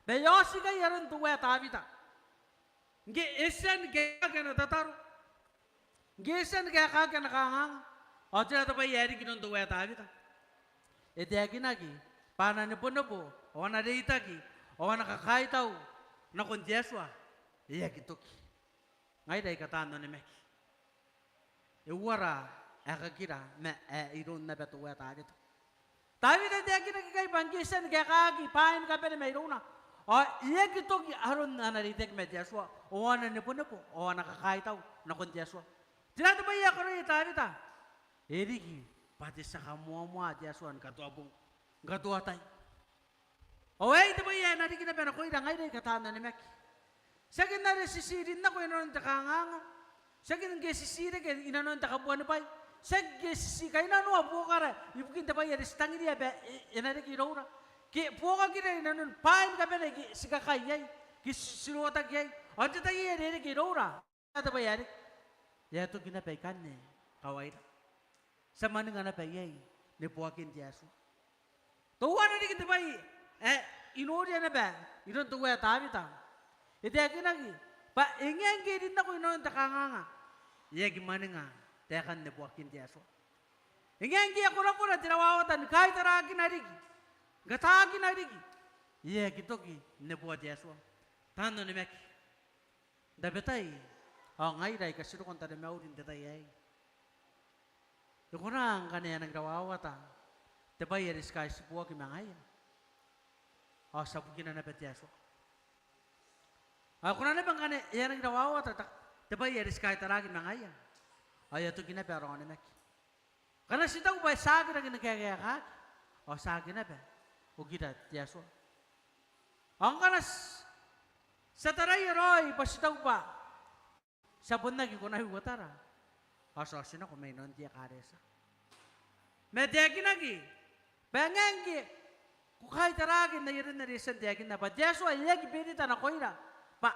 Bwa e a oti ikai aron teuae Tawita. Ngke e tia ni kaekaaki ana tataro, ngke e tia ni kaekaaki ana kanganga, ao tera te bwai ae riki iroun teuae Tawita? E taekinaki bwa ana nebonebo, ao ana reitaki, ao ana kakaitau nakon te Atua e aki toki. Ngaira aika taan onimaki, e uara aekakira ma ae iroun naba teuae Tawita. Tawita e taekinaki ikai bwa ngke e tia ni kaekaaki bwaai ni kabane mairouna, ao e aki toki aron ana reitaki ma te Atua, ao ana nebonebo, ao ana kakaitau nakon te Atua. Tera te bwai ae karaoia Tawita? E riki bwa te tia kamoamoa te Atua ni katoa bong, ni katoa tai. Ao aei te bwai ae na riki naba nakoira ngaira aika taan onimaki. Tiaki n are ti tii rin nako i nanon te kanganga, tiaki ngke ti tii reke i nanon te kabuanibwai, tiaki ngke ti tii kainnanoa buokara ibukin te bwai are ti tangiria bwa e, e na reke iroura, ke buokakira i nanon bwaai ni kabane aike ti kakai iai, ke ti, ti rotaki iai. Ao n te tai are e reke iroura, tera te bwai ae riki? E a toki naba ikanne kawaira. ti a mwaninga naba iai neboakin te Atua. Teuana riki te bwai ae I noria naba iroun teuae Tawita. E taekinaki bwa e ngae ngke e rin nako inanon te kanganga, e aki mwaninga taekan neboakin te Atua. E ngae ngke e a korakora te rawawata ni kaitarakina riki, ni kataakina riki, e aki toki n neboa te Atua. Taan onimaki, n tabetai ao ngaira aika ti roko n taromauri n te tai aei, e kona ngkanne ae e nangi rawawata te bwai are ti kaitiboaki ma ngaia, ao ti a bukina naba te Atua. Ao e kona naba ngkanne ae e nangi rawawata ta-, te bwai are ti kaitaraaki ma ngaia, ao e a toki naba ara onimaki. Ngkana ti taku bwa e tiaki rake ni kaekaekaki, ao tiaki naba okira te Atua. Ao ngkana ti, ti a taraia raoi bwa ti taku bwa ti a bon aki konaa uotara, ao ti a otinako mai nanon te ekaretia. Ma e taekinaki bwa e ngae ngke ko kaitaraaki n ai aron are e tia n taekinna bwa te Atua e aki berita nakoira bwa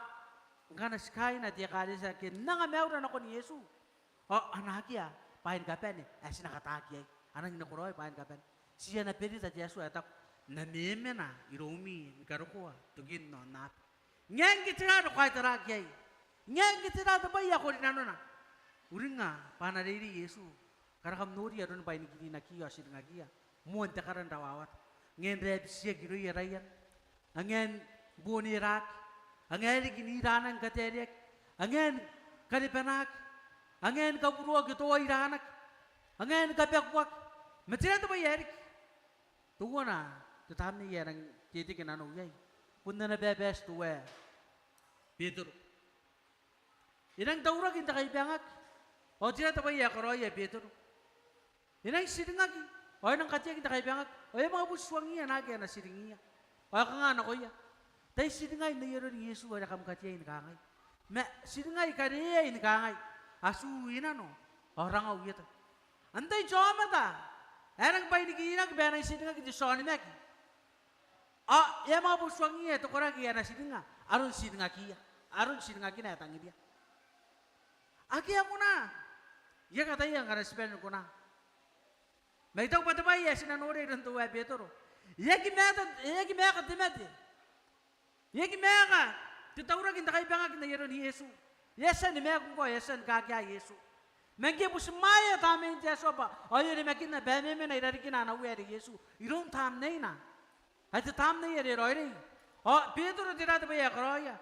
ngkana ti kaaina te ekaretia ke n anga maiura nakon Iesu, ao a na akea bwaai ni kabane ae ti na kataaki iai. A nangi nakoraoi bwaai ni kabane. Ti ana berita te Atua ae taku, N na memena iroumi ni karokoa tokin aonnaba. Ngae ngke tera are ko kaitaraaki iai? Ngae ngke tera te bwai ae ko rinanona? Uringnga bwa a na reirei Iesu. Ngkana kam noria aron bwainikirinaki ao tiringakiia, moan te kara n rawawata. Ngae n rabitiaki irouia raian, a ngae n boneraki, a ngae riki n iranan kataereaki, a ngae ni karebanaki, a ngae ni kaburoaki toa iranaki, a ngae ni kabakuaki. Ma tera te bwai ae riki? Teuana te tamnei ae rang teteke nanou iai, bon ana babati teuae Betero. E rang tauraki n te kaibangaki. Ao tera te bwai ae karaoia Betero? E rang tiringaki, ao e rang kateaki n te kaibangaki. Ao e a manga bon tuangiia naake a na tiringiia. Ao e kangaa nakoia, Tai tiringai n ai aron Iesu are kam kateai ni kangai. Ma tiringai kareeai ni kangai, Atu i nano, ao rangau i eta. Antai te aomata ae rang bwainikirinaki bwa e rang tiringaki te tia onimaki, ao e a manga bon tuangiia te koraki ae na tiringa aron tiringakiia, aron tiringakina ae tangiria? Akea kona. I aki ataia ngkana ti bane ni kona. Ma I taku bwa te bwai ae ti na noria iroun teuae Betero, e aki maeka, e aki maeka te mate. E aki maeka te tauraki n te kaibangaki n ai aron Iesu. E a tia ni maeka ngkoa, e a tia ni kakea Iesu. Ma ngke e butimwaea tamnein te Atua bwa ao e onimakinna bwa e memena i rarikina ana Uea are Iesu iroun tamneina. Ai te tamnei are e raoiroi. Ao Betero, tera te bwai ae karaoia?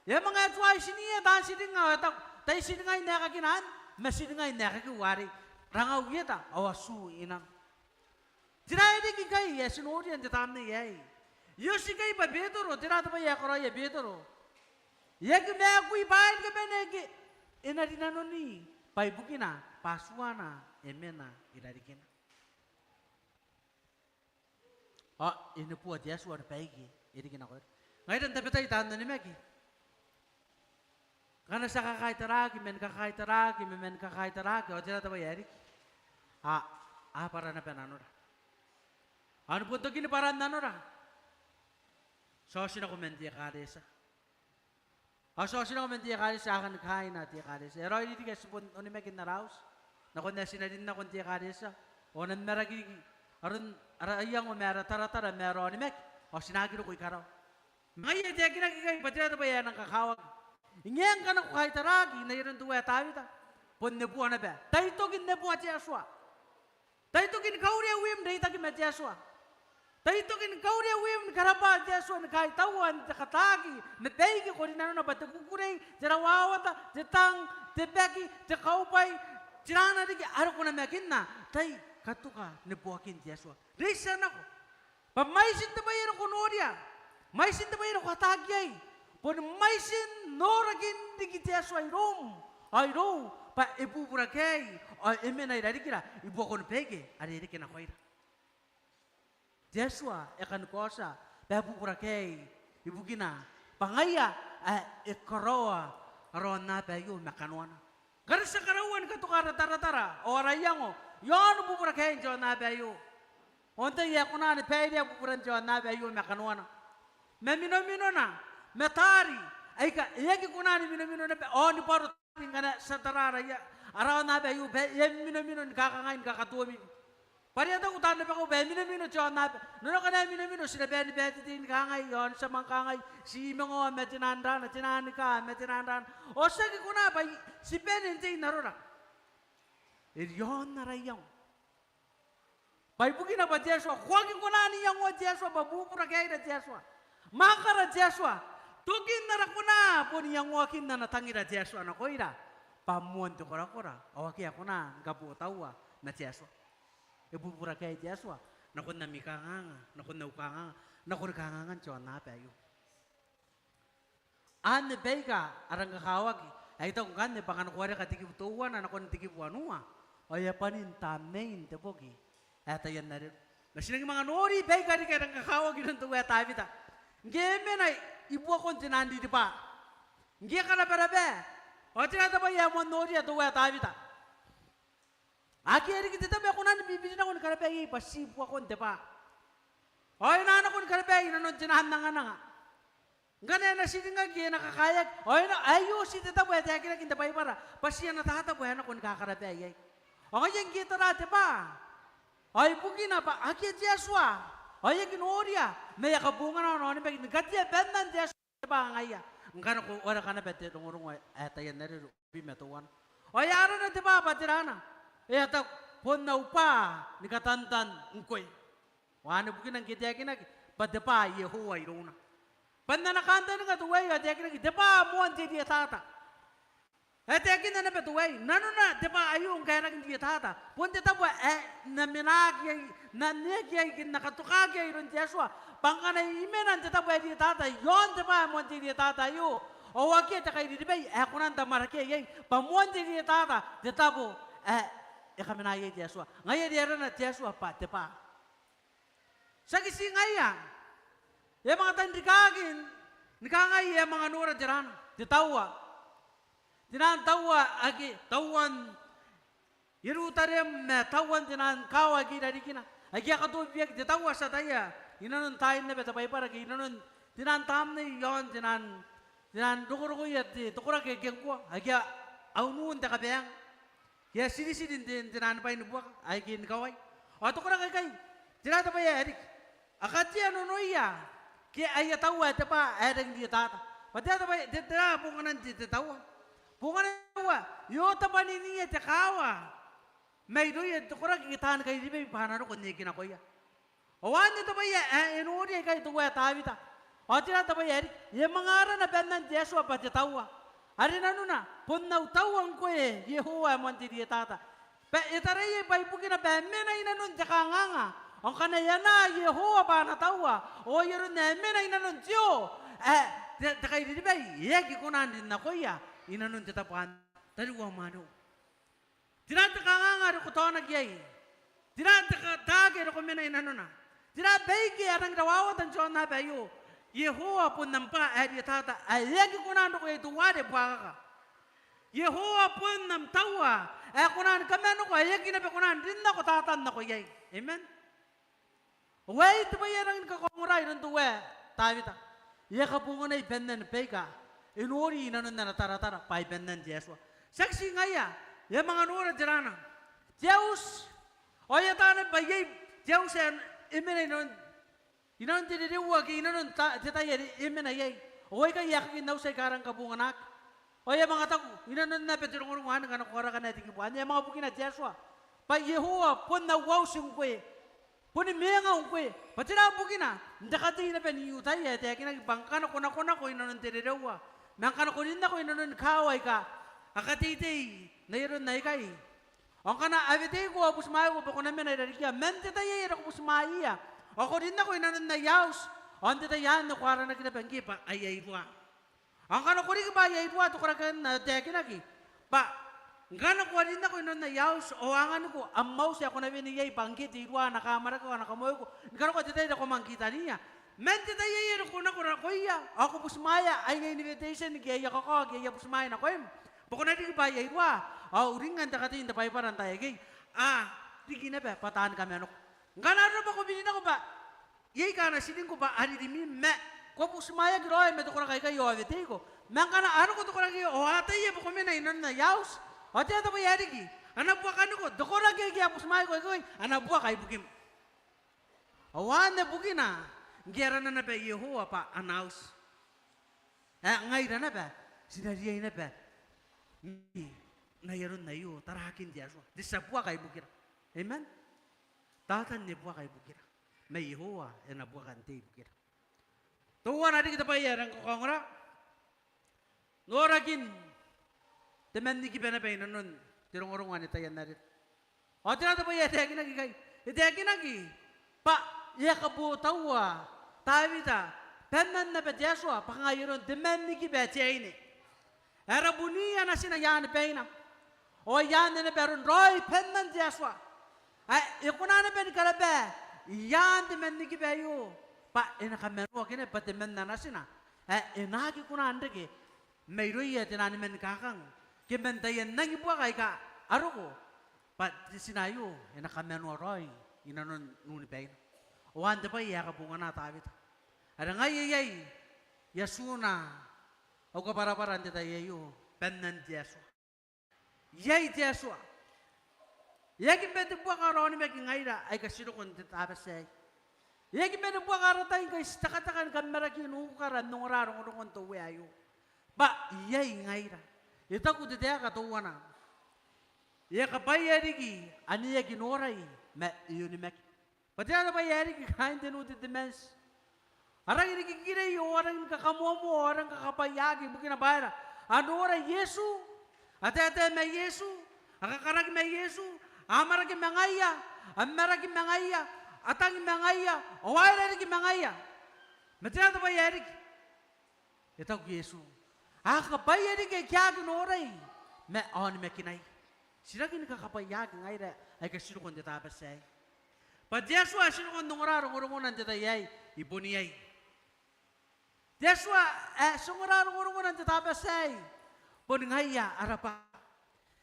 E a manga tuai tiniia taan tiringa ao e taku, Tai tiringai n aekakina anne, ma tiringai n aekakiu arei. Rangau i eta, ao atu i nano. Tera ae riki ngkai ae ti noria n te tamnei aei? E oti ngkai bwa Betero, tera te bwai ae karaoia Betero? E aki maekui bwaai ni kabane ake e na rinanoni bwa ibukina bwa Atuana e mena i rarikina. Ao e neboa te Atua ni baike e riki nakoira. Ngaira n tabetai taan onimaki, ngkana ti a kakaitaraaki man kakaitaraaki ma man kakaitaraaki, ao tera te bwai ae riki? A, a bwara naba nanora. Ao ni bon tokin bwaran nanora, ti a oti nako man te ekaretia. Ao ti a oti nako man te ekaretia, a kani kaaina te ekaretia. E raoiroi riki ae ti bon onimaki n ara auti nakon ae ti na rin nako n te ekaretia ao n na maraki riki aron ara iango ma ara taratara ma ara onimaki, ao ti na aki roko i karawa. Ma ngaia e taekinaki ikai bwa tera te bwai ae nang kakawaki. E ngae ngkana ko kaitaraaki n ai aron teuae Tawita, bon neboa naba. Tai tokin neboa te Atua. Tai tokin kaurea wiim n reitaki ma te Atua. Tai tokin kaurea wiim ni karabwa te Atua ni kaitaua n te kataaki ma baike ko rinanona bwa te kukurei, te rawawata, te tang, te baki, te kaubwai, tera riki are ko namakinna. Tai katuka neboakin te Atua. Reitia nako bwa mwaitin te bwai are ko noria, mwaitin te bwai are ko ataaki iai, boni mwaitin norakin riki te Atua iroum ao irou bwa e bubura kaei ao e mena i rarikira i buakoni baike are e reke nakoira. Te Atua e kani kaotia bwa e bubura kaei ibukina bwa ngaia ae e karaoa ara aonnaba aio ma kanoana. Ngkana ti a karaua ni katoka ara taratara ao ara iango iaon bubura kaein te aonnaba aio, ao antai ae kona ni bairea buburan te aonnaba aio ma kanoana? Ma minominona, ma taari aika e aki kona ni minomino naba ao ni bwaro taari ngkana ti a tara ara ia, ara aonnaba aio bwa e a minomino ni kakangai ni kakatoomimi. Bwa are e a taku taan rabakau bwa e minomino te aonnaba. Nanona ngkana e minomino ti na bae ni bae te tei ni kangai, ao n tia manga kangai, ti mangaoa ma te nang rana, te nang ika ma te nang rana. Ao ti aki kona bwa ti bane n tei n arora. E riaon ara iango. Bwa ibukina bwa te Atua, ko aki kona n iangoa te Atua, bwa bubura kaira te Atua. Mwakara te Atua. Tokin ara kona bon iangoakin ana tangira te Atua nakoira. Bwa moan te korakora, ao akea kona ni kabotaua ma te Atua. E bubura kaira te Atua nakon ami kanganga, nakon au kanganga, nakon kangangan te aonnaba aio. Anne baika a rang kakawaki ae I taku ngkanne bwa ngkana ko wareka te kibu teuana nakon te kibu wanua, ao e a bwanin tamnein te boki ae Taian Arero. Ma ti nangi manga nori baika riki a rang kakawaki iroun teuae Tawita. Ngke e mena i buakon te nang riribwa, ngke e karabaraba, ao tera te bwai ae moan noria teuae Tawita? Akea riki te tabo ae kona ni bibiri nako ni karabai iai bwa ti i buakon te bwa. Ao e na nako ni karabai i nanon te nang angananga. Ngkana e na tiringaki e na kakaeaki. Ao e na, aio ti te tabo ae taekinaki n te Baibara bwa ti ana tatabo ae nako ni kakarabai iai. Ao ngaia ngke e tara te bwa, ao ibukina bwa akea te Atua, ao e aki noria, ma e a kabongana ao n onimaki ni katea bannan te Atua te bwa ngaia. Ngkana ko wareka naba te rongorongo ae Taian Arero, bi ma teuana. Ao e arana te bwa bwa tera ana? E a taku, bon au bwa ni katantan ngkoe. Ao anne bukina ngke e taekinaki bwa te bwa Iehova irouna. Bwa n ana kantaninga teuaei ao e taekinaki te bwa moan te rietata. E taekinna naba teuaei, nanona te bwa aio ngkae e rangi n rietata, bon te tabo ae N na menaaki iai, N na neaki iai, ke N na katokaki iai iroun te Atua. Bwa ngkana I mena n te tabo ae rietata, iaon te bwa ae moan te rietata aio, ao akea te kairiribai ae kona n tamwarakea iai, bwa moan te rietata te tabo ae e kamena iai te Atua. Ngaia are arana te Atua bwa te bwa. Tiaki ti ngaia. E a manga tanrikaaki ni kangai, e a manga nora te rana, te taua. Te nang taua ake tauan Ierutarem ma tauan te nang kaawa aike i rarikina. Aike a katoobibiaki, te taua ti ataia i nanon taai naba te Baibara ke i nanon te nang tamnei iaon te nang, te nang rokorokoia te, te koraki ake ngkoa. Aike a unun te kabaang. Ke a tiritiri n te, n te nang bwai ni buaka, aike ni kawai. Ao te koraki aikai, tera te bwai ae riki? A katea nonoia ke aia taua ae te bwa ae rangi n rietata. Bwa tera te bwai, te, tera bonganan te, te taua? Bonganan te taua, e otabwaninia te kaawa mairouia te koraki ke taani kairiribai bwa a na roko n eki nakoia. Ao anne te bwai ae e nori aikai teuae Tawita. Ao tera te bwai ae riki? E a manga arana bannan te Atua bwa te taua. Are nanona, bon au taua ngkoe Iehova ae moan te rietata. Bwa e tarai iai bwa ibukina bwa e mena i nanon te kanganga. Ao ngkana e anaa Iehova bwa ana taua, ao ai aron ae e mena i nanon te o, ae te, te kairiribai e aki kona n rin nakoia i nanon te tabo anne. Tariu ao mwaneu. Tera te kanganga are ko taonaki iai? Tera te ka-, taake are ko mena i nanona? Tera baike a rangi n rawawata n te aonnaba aio? Iehova bon am bwa ae rietata ae e aki kona n roko iai teuare buakaka. Iehova bon am taua ae kona ni kamanoko ae e aki naba kona n rin nako Tatan nako iai. Amen. Ao aei te bwai ae rangi ni kakaongora iroun teuae Tawita. E a kabonganai bannan baika e nori i nanon ana taratara bwa ai bannan te Atua. Tiaki ti ngaia, e a manga nora te rana, te auti. Ao e ataa naba bwa iai te auti ae e mena i nanon, i nanon te rereua ke i nanon ta-, te tai are e mena iai. Ao aikai aekakin auti aika a rang kabonganaki. Ao e a manga taku i nanon naba te rongorongo anne ngkana ko warekana te kibu anne, e a manga bukina te Atua bwa Iehova bon au auti ngkoe, boni mwengau ngkoe. Bwa tera bukina? N te katei naba n I-Iutaia ae taekinaki bwa ngkana ko nakonako i nanon te rereua ma ngkana ko rin nako i nanon kaawa aika a kateitei n ai aron aikai, ao ngkana a weteiko ao butimwaeko bwa ko na mena i rarikia, man te tai aei are ko butimwaeia ao ko rin nako i nanon aia auti, ao n te tai anne ko aranaki naba ngke bwa aia iruwa. Ao ngkana ko riki bwa aia iruwa, te koraki anne e taekinaki bwa ngkana ko a rin nako i nanon aia auti ao anganiko am auti ae ko na wene iai bwa ngke te iruwa a na kaamwarake ao a na kamoaiko ni karokoa te tai are ko manga kitaniia. Man te tai aei are ko nako nakoia ao ko butimwaea aia invitation ke aia kakao ke aia butimwae nakoim bwa ko na riki bwa aia iruwa. Ao uringnga n te katei n te Baibara n taai akekei a riki naba bwa taani kamanoko. Ngkana arona bwa ko biri nako bwa iai aika a na tiringko bwa a ririmi ma ko butimwaeaki raoi ma te koraki aikai ao a weteiko. Ma ngkana a roko te koraki ao a ataia bwa ko mena i nanon aia auti Ao te ata bwai ae riki, a na buakaniko, te koraki ae a butimwaeko ikekei, a na buaka ibukim. Ao anne bukina ngke arana naba Iehova bwa ana auti. Ae ngaira naba, ti na riai naba n ai aron aio, tarakin te Atua. Te tia buaka ibukira. Amen? Tatan e buaka ibukira. Ma Iehova e na buaka n tei ibukira. Teuana riki te bwai ae rang kakaongora. Norakin te mannikiba naba i nanon te rongorongo anne taian arei. Ao tera te bwai ae taekinaki ikai? E taekinaki bwa e a kabotaua Tawita bannan naba te Atua bwa kanga i aron te mannikiba ae te aine. Ae rabuniia natina i aan baina. Ao i aan naba aron raoi bannan te Atua. Ae e kona naba ni karaba i aan te mannikiba aio bwa e na kamanoaki naba bwa temanna natina ae e na aki kona n reke mairouia te naan man kakang ke man taian nangi buaka aika a roko. Bwa te tina aio e na kamanoa raoi i nanon un baina. Ao anne te bwai ae kabongana Tawita. Are ngaia iai, i atuna au kabwarabwara n te tai aio, bannan te Atua. Iai te Atua. E aki mate buaka ara onimaki ngaira aika ti roko n te Tabati aei. E aki mate buaka ara tai ngkai ti tekateka ni kammaraki n ukara n ongora rongorongon te Uea aio. Bwa iai ngaira. E taku te taeka teuana. E a kabwaia riki ane e aki norai ma e onimaki. Bwa tera te bwai ae riki kaain te Nu Tetemanti? A rangi ni kikirei ao a rangi ni kakamoamoa ao a rangi ni kakabwaiaki ibukina bwa aera? A nora Iesu, a taetae ma Iesu, a kakaraki ma Iesu, a amwarake ma ngaia, a maraki ma ngaia, a tangi ma ngaia, ao a aera riki ma ngaia. Ma tera te bwai ae riki? E taku Iesu, a kabwaia riki aika aki norai ma a onimakinai. Ti rangi ni kakabwaiaki ngaira aika ti roko n te Tabati aei. Bwa te Atua ae ti roko n ongora rongorongona n te tai aei, e bon iai. Te Atua ae ti ongora rongorongona n te Tabati aei, bon ngaia ara bwa.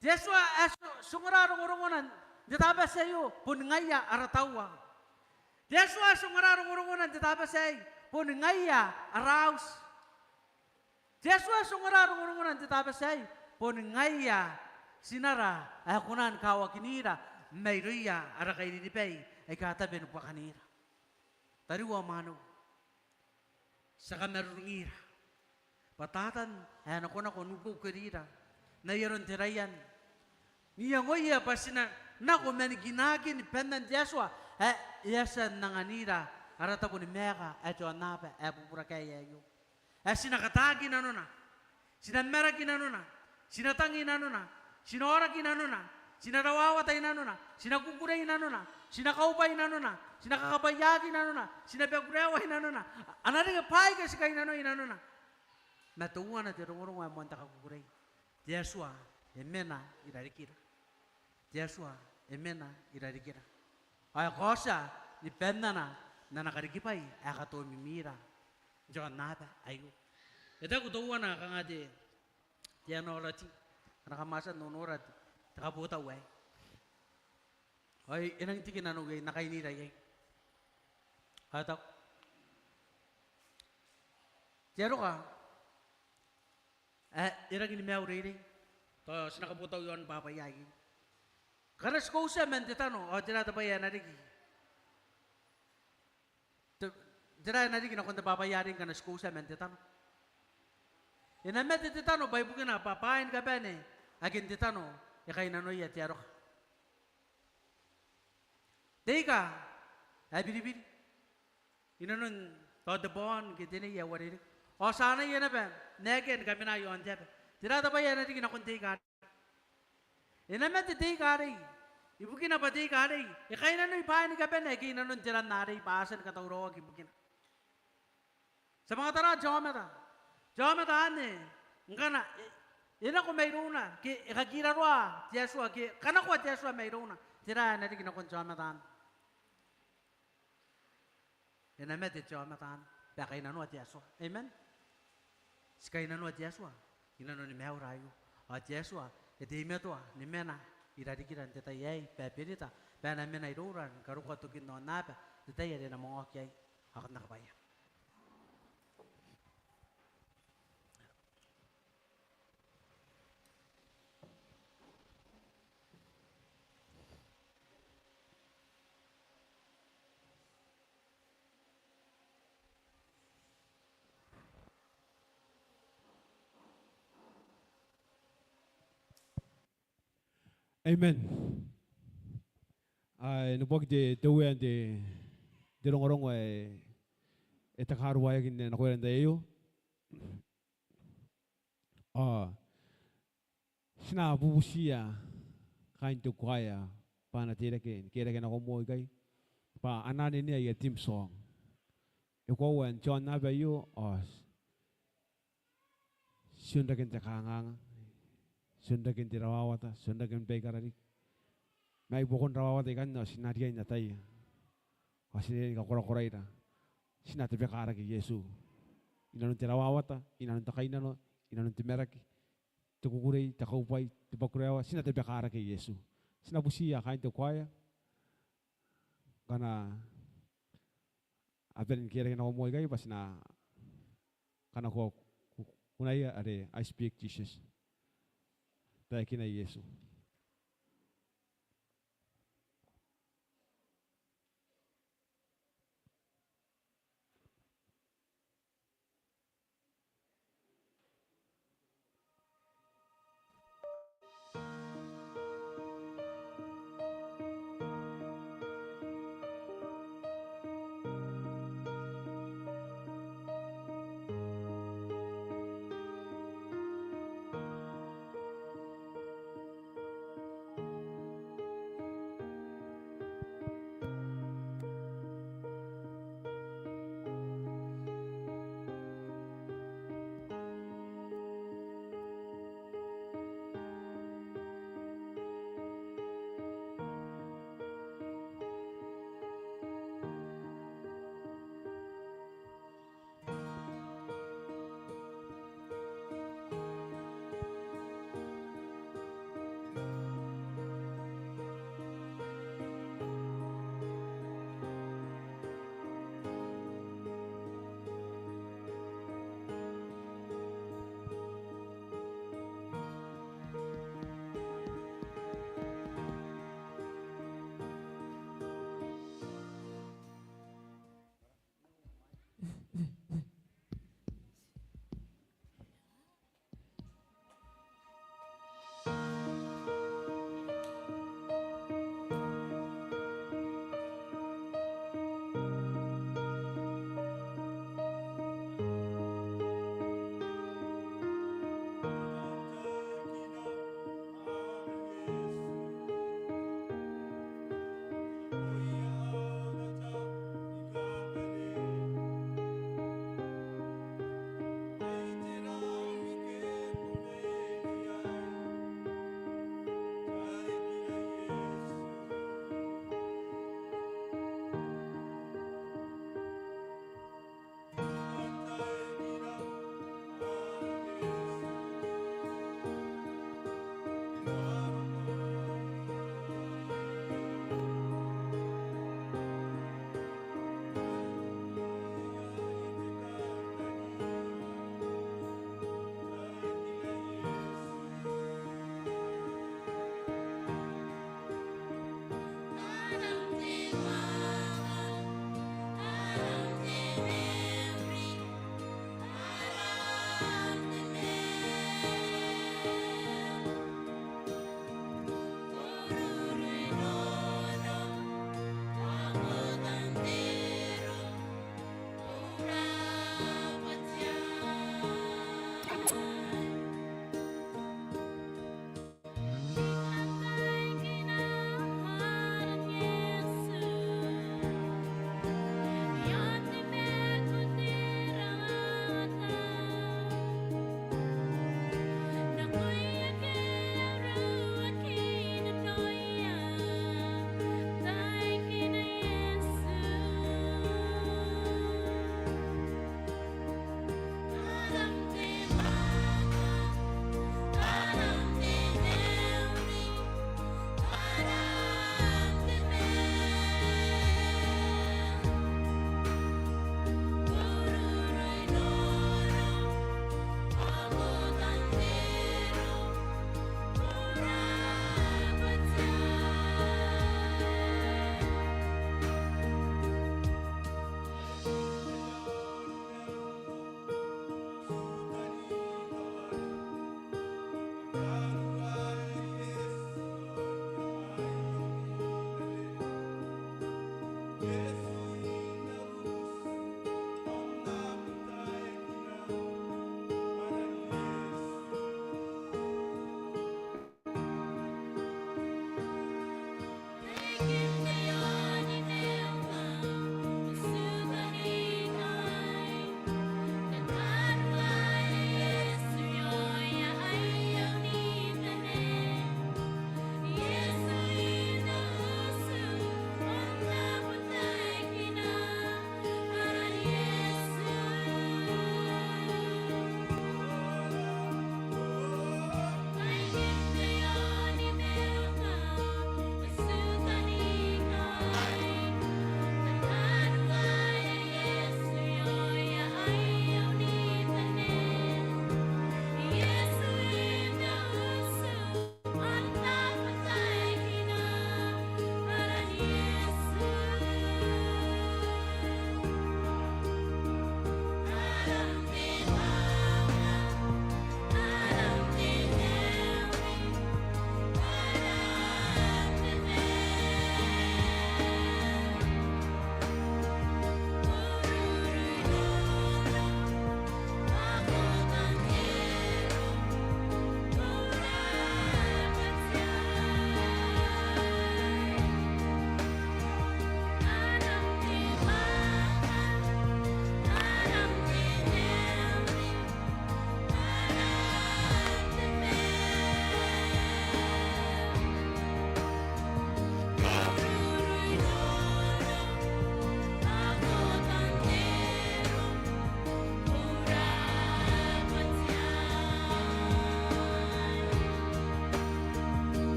Te Atua ae ti, ti ongora rongorongona n te Tabati aio, bon ngaia ara taua. Te Atua ae ti ongora rongorongona n te Tabati aei, bon ngaia ara auti. Te Atua ae ti ongora rongorongona n te Tabati aei, bon ngaia tinara ae kona ni kawakinira mairouia ara kairiribai aika a tabe ni buakanira. Tariu ao mwaneu, ti a kamarurungira bwa Tatan ae nakonako n ukeukerira n ai aron te raian, n iangoia bwa ti na nako man kinakin bannan te Atua ae e a tia n anganira ara tabo ni maeka ae te aonnaba ae bubura kaea aio. Ae ti na kataaki i nanona, ti na maraki i nanona, ti na tangi i nanona, ti na aoraki i nanona, ti na rawawata i nanona, ti na kukurei i nanona, ti na kaubwai i nanona, ti na kakabwaiaki i nanona, ti na bakuraewa i nanona. A na reke bwaai aika ti kainnanoi i nanona. Ma teuana te rongorongo ae moan te kakukurei. Te Atua e mena i rarikira. Te Atua e mena i rarikira. Ao e kaotia ni bannana n ana karikibwai ae katomimira n te aonnaba aio. E taku teuana kanga te, te ana orati, ana kamwatsan nonorati, te kabotau aei. Ao e nang tiki nanou iai, n na kainira iai. Ao e taku, te aroka ae e rangi ni maiureirei, tao ti na kabotau iaon bwabwaiaia. Ngkana ti kaotia man te tano, ao tera te bwai ae na riki? Te, tera ae na riki nakon te bwabwai arei ngkana ti kaotia man te tano? E na mate te tano bwa ibukina bwa bwaai ni kabane ake n te tano e kainnanoia te aroka. Te ika ae biribiri i nanon tao te bwaon ke te nei ae uarereke. Ao ti anaia naba n akea ni kamena iaon te aba. Tera te bwai ae na riki nakon te ika arei? E na mate te ika arei. Ibukina bwa te ika arei e kainnanoi bwaai ni kabane ake i nanon te ran arei bwa a tia ni katauraoaki ibukina. Ti a manga tara te aomata. Te aomata anne, ngkana e, e nako mairouna, ke e kakiraroa te Atua, ke kanakoa te Atua mairouna. Tera ae na riki nakon te aomata anne? E na mate te aomata anne bwa e kainnanoa te Atua. Amen? Ti kainnanoa te Atua i nanoni maiura aio. Ao te Atua e teimatoa ni mena i rarikira n te tai aei, bwa e berita bwa e na mena iroura ni karokoa tokin aonnaba n te tai are e na manga oki iai. Ao kam na kabaia. Amen. Ae, n na bwaka te, te Uea n te, te rongorongo ae e takaruaeaki n nakoira n te tai aio. Ao ti na bubutiia kaain te kuaea bwa a na teirake ni kerake nako moa ikai, bwa a na anenea aia theme song. E koaua n te aonnaba aio ao ti onrake n te kanganga, ti onrake n te rawawata, ti onrake ni baikarariki. Ma i buakon rawawata ikanne ao ti na riai n ataia ao ti na riai ni kakorakoraira. Ti na tabekarake Iesu i nanon te rawawata, i nanon te kainnano, i nanon te maraki, te kukurei, te kaubwai, te bakuraewa, ti na tabekarake Iesu. Ti na butiia kaain te kuaea ngkana a bane ni kerake nako moa ikai bwa ti na kanakoa ku-, kunaia are I Speak Jesus. Taekina Iesu.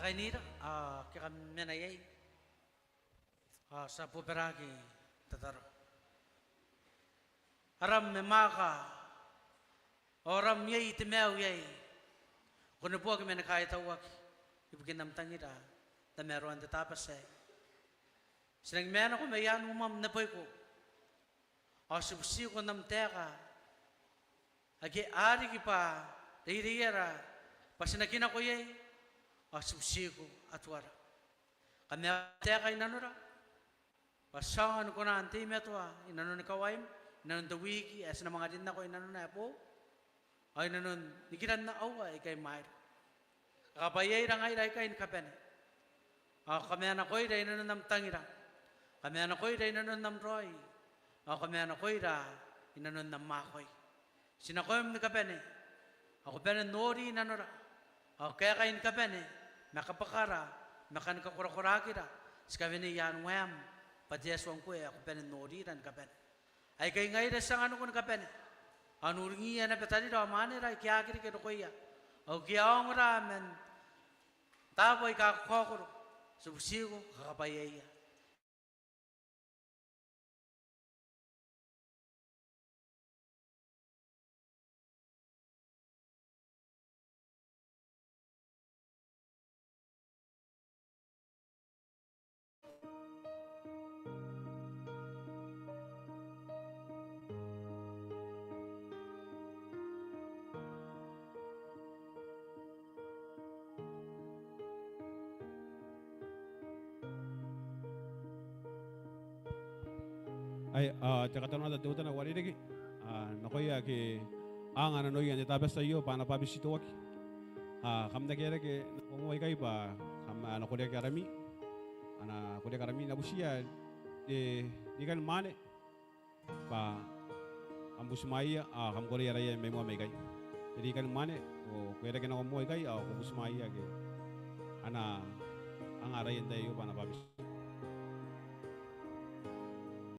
Kainira, ao ke kam mena iai, ao ti a bobaraaki n tataro. Aram e mwaaka, ao aram iai te maiu iai, ko neboaki ma ni kaitauaki ibukin am tangira n tamaroan te Tabati aei. Ti nangi maenako mai aan umam n neboiko, ao ti butiko n am taeka ake a riki bwa reireiara bwa ti na kinako iai, ao ti butiko Atuara, kam a taeka i nanora bwa ti aonga ni kona n teimatoa i nanoni kawaim, i nanon te wiki ae ti na manga rin nako i nanona ae boou, ao i nanon nikiran aua aika imwaira. Kakabwaiaira ngaira aikai ni kabane, ao kamaenakoira i nanon am tangira, kamaenakoira i nanon am raoi, ao kamaenakoira i nanon am akoi. Ti nakoim ni kabane, ao ko bane n nori nanora, ao kaekai ni kabane ma kabwakara ma kani kakorakoraakira. Ti kawenei i aan waem bwa te Atua ngkoe ae ko bane n norira ni kabane. Aikai ngaira ti anganiko ni kabane, ao n uringiia naba tarira ao mwanera aike a aki reke rokoia, ao aike a ongora man taabo aika kakaokoro. Ti butiko, kakabwaiaia. Ae, a, te katanoata teutana uarereke, a, nakoia ake a anga nanoia n te Tabati aio bwa a na bwabetitoaki. A, kam na kaerake nako moa ikai bwa kam, a, na koreaki arami. A na koreaki arami, N na butiia te, te rikan mwaane bwa kam butimwaeia, a, kam koreia araia mai moa mai ikai. Te rikan mwaane, ko kaerake nako moa ikai, a, ko butimwaeia ake a na anga araia n te tai aio bwa a na bwabetitoaki.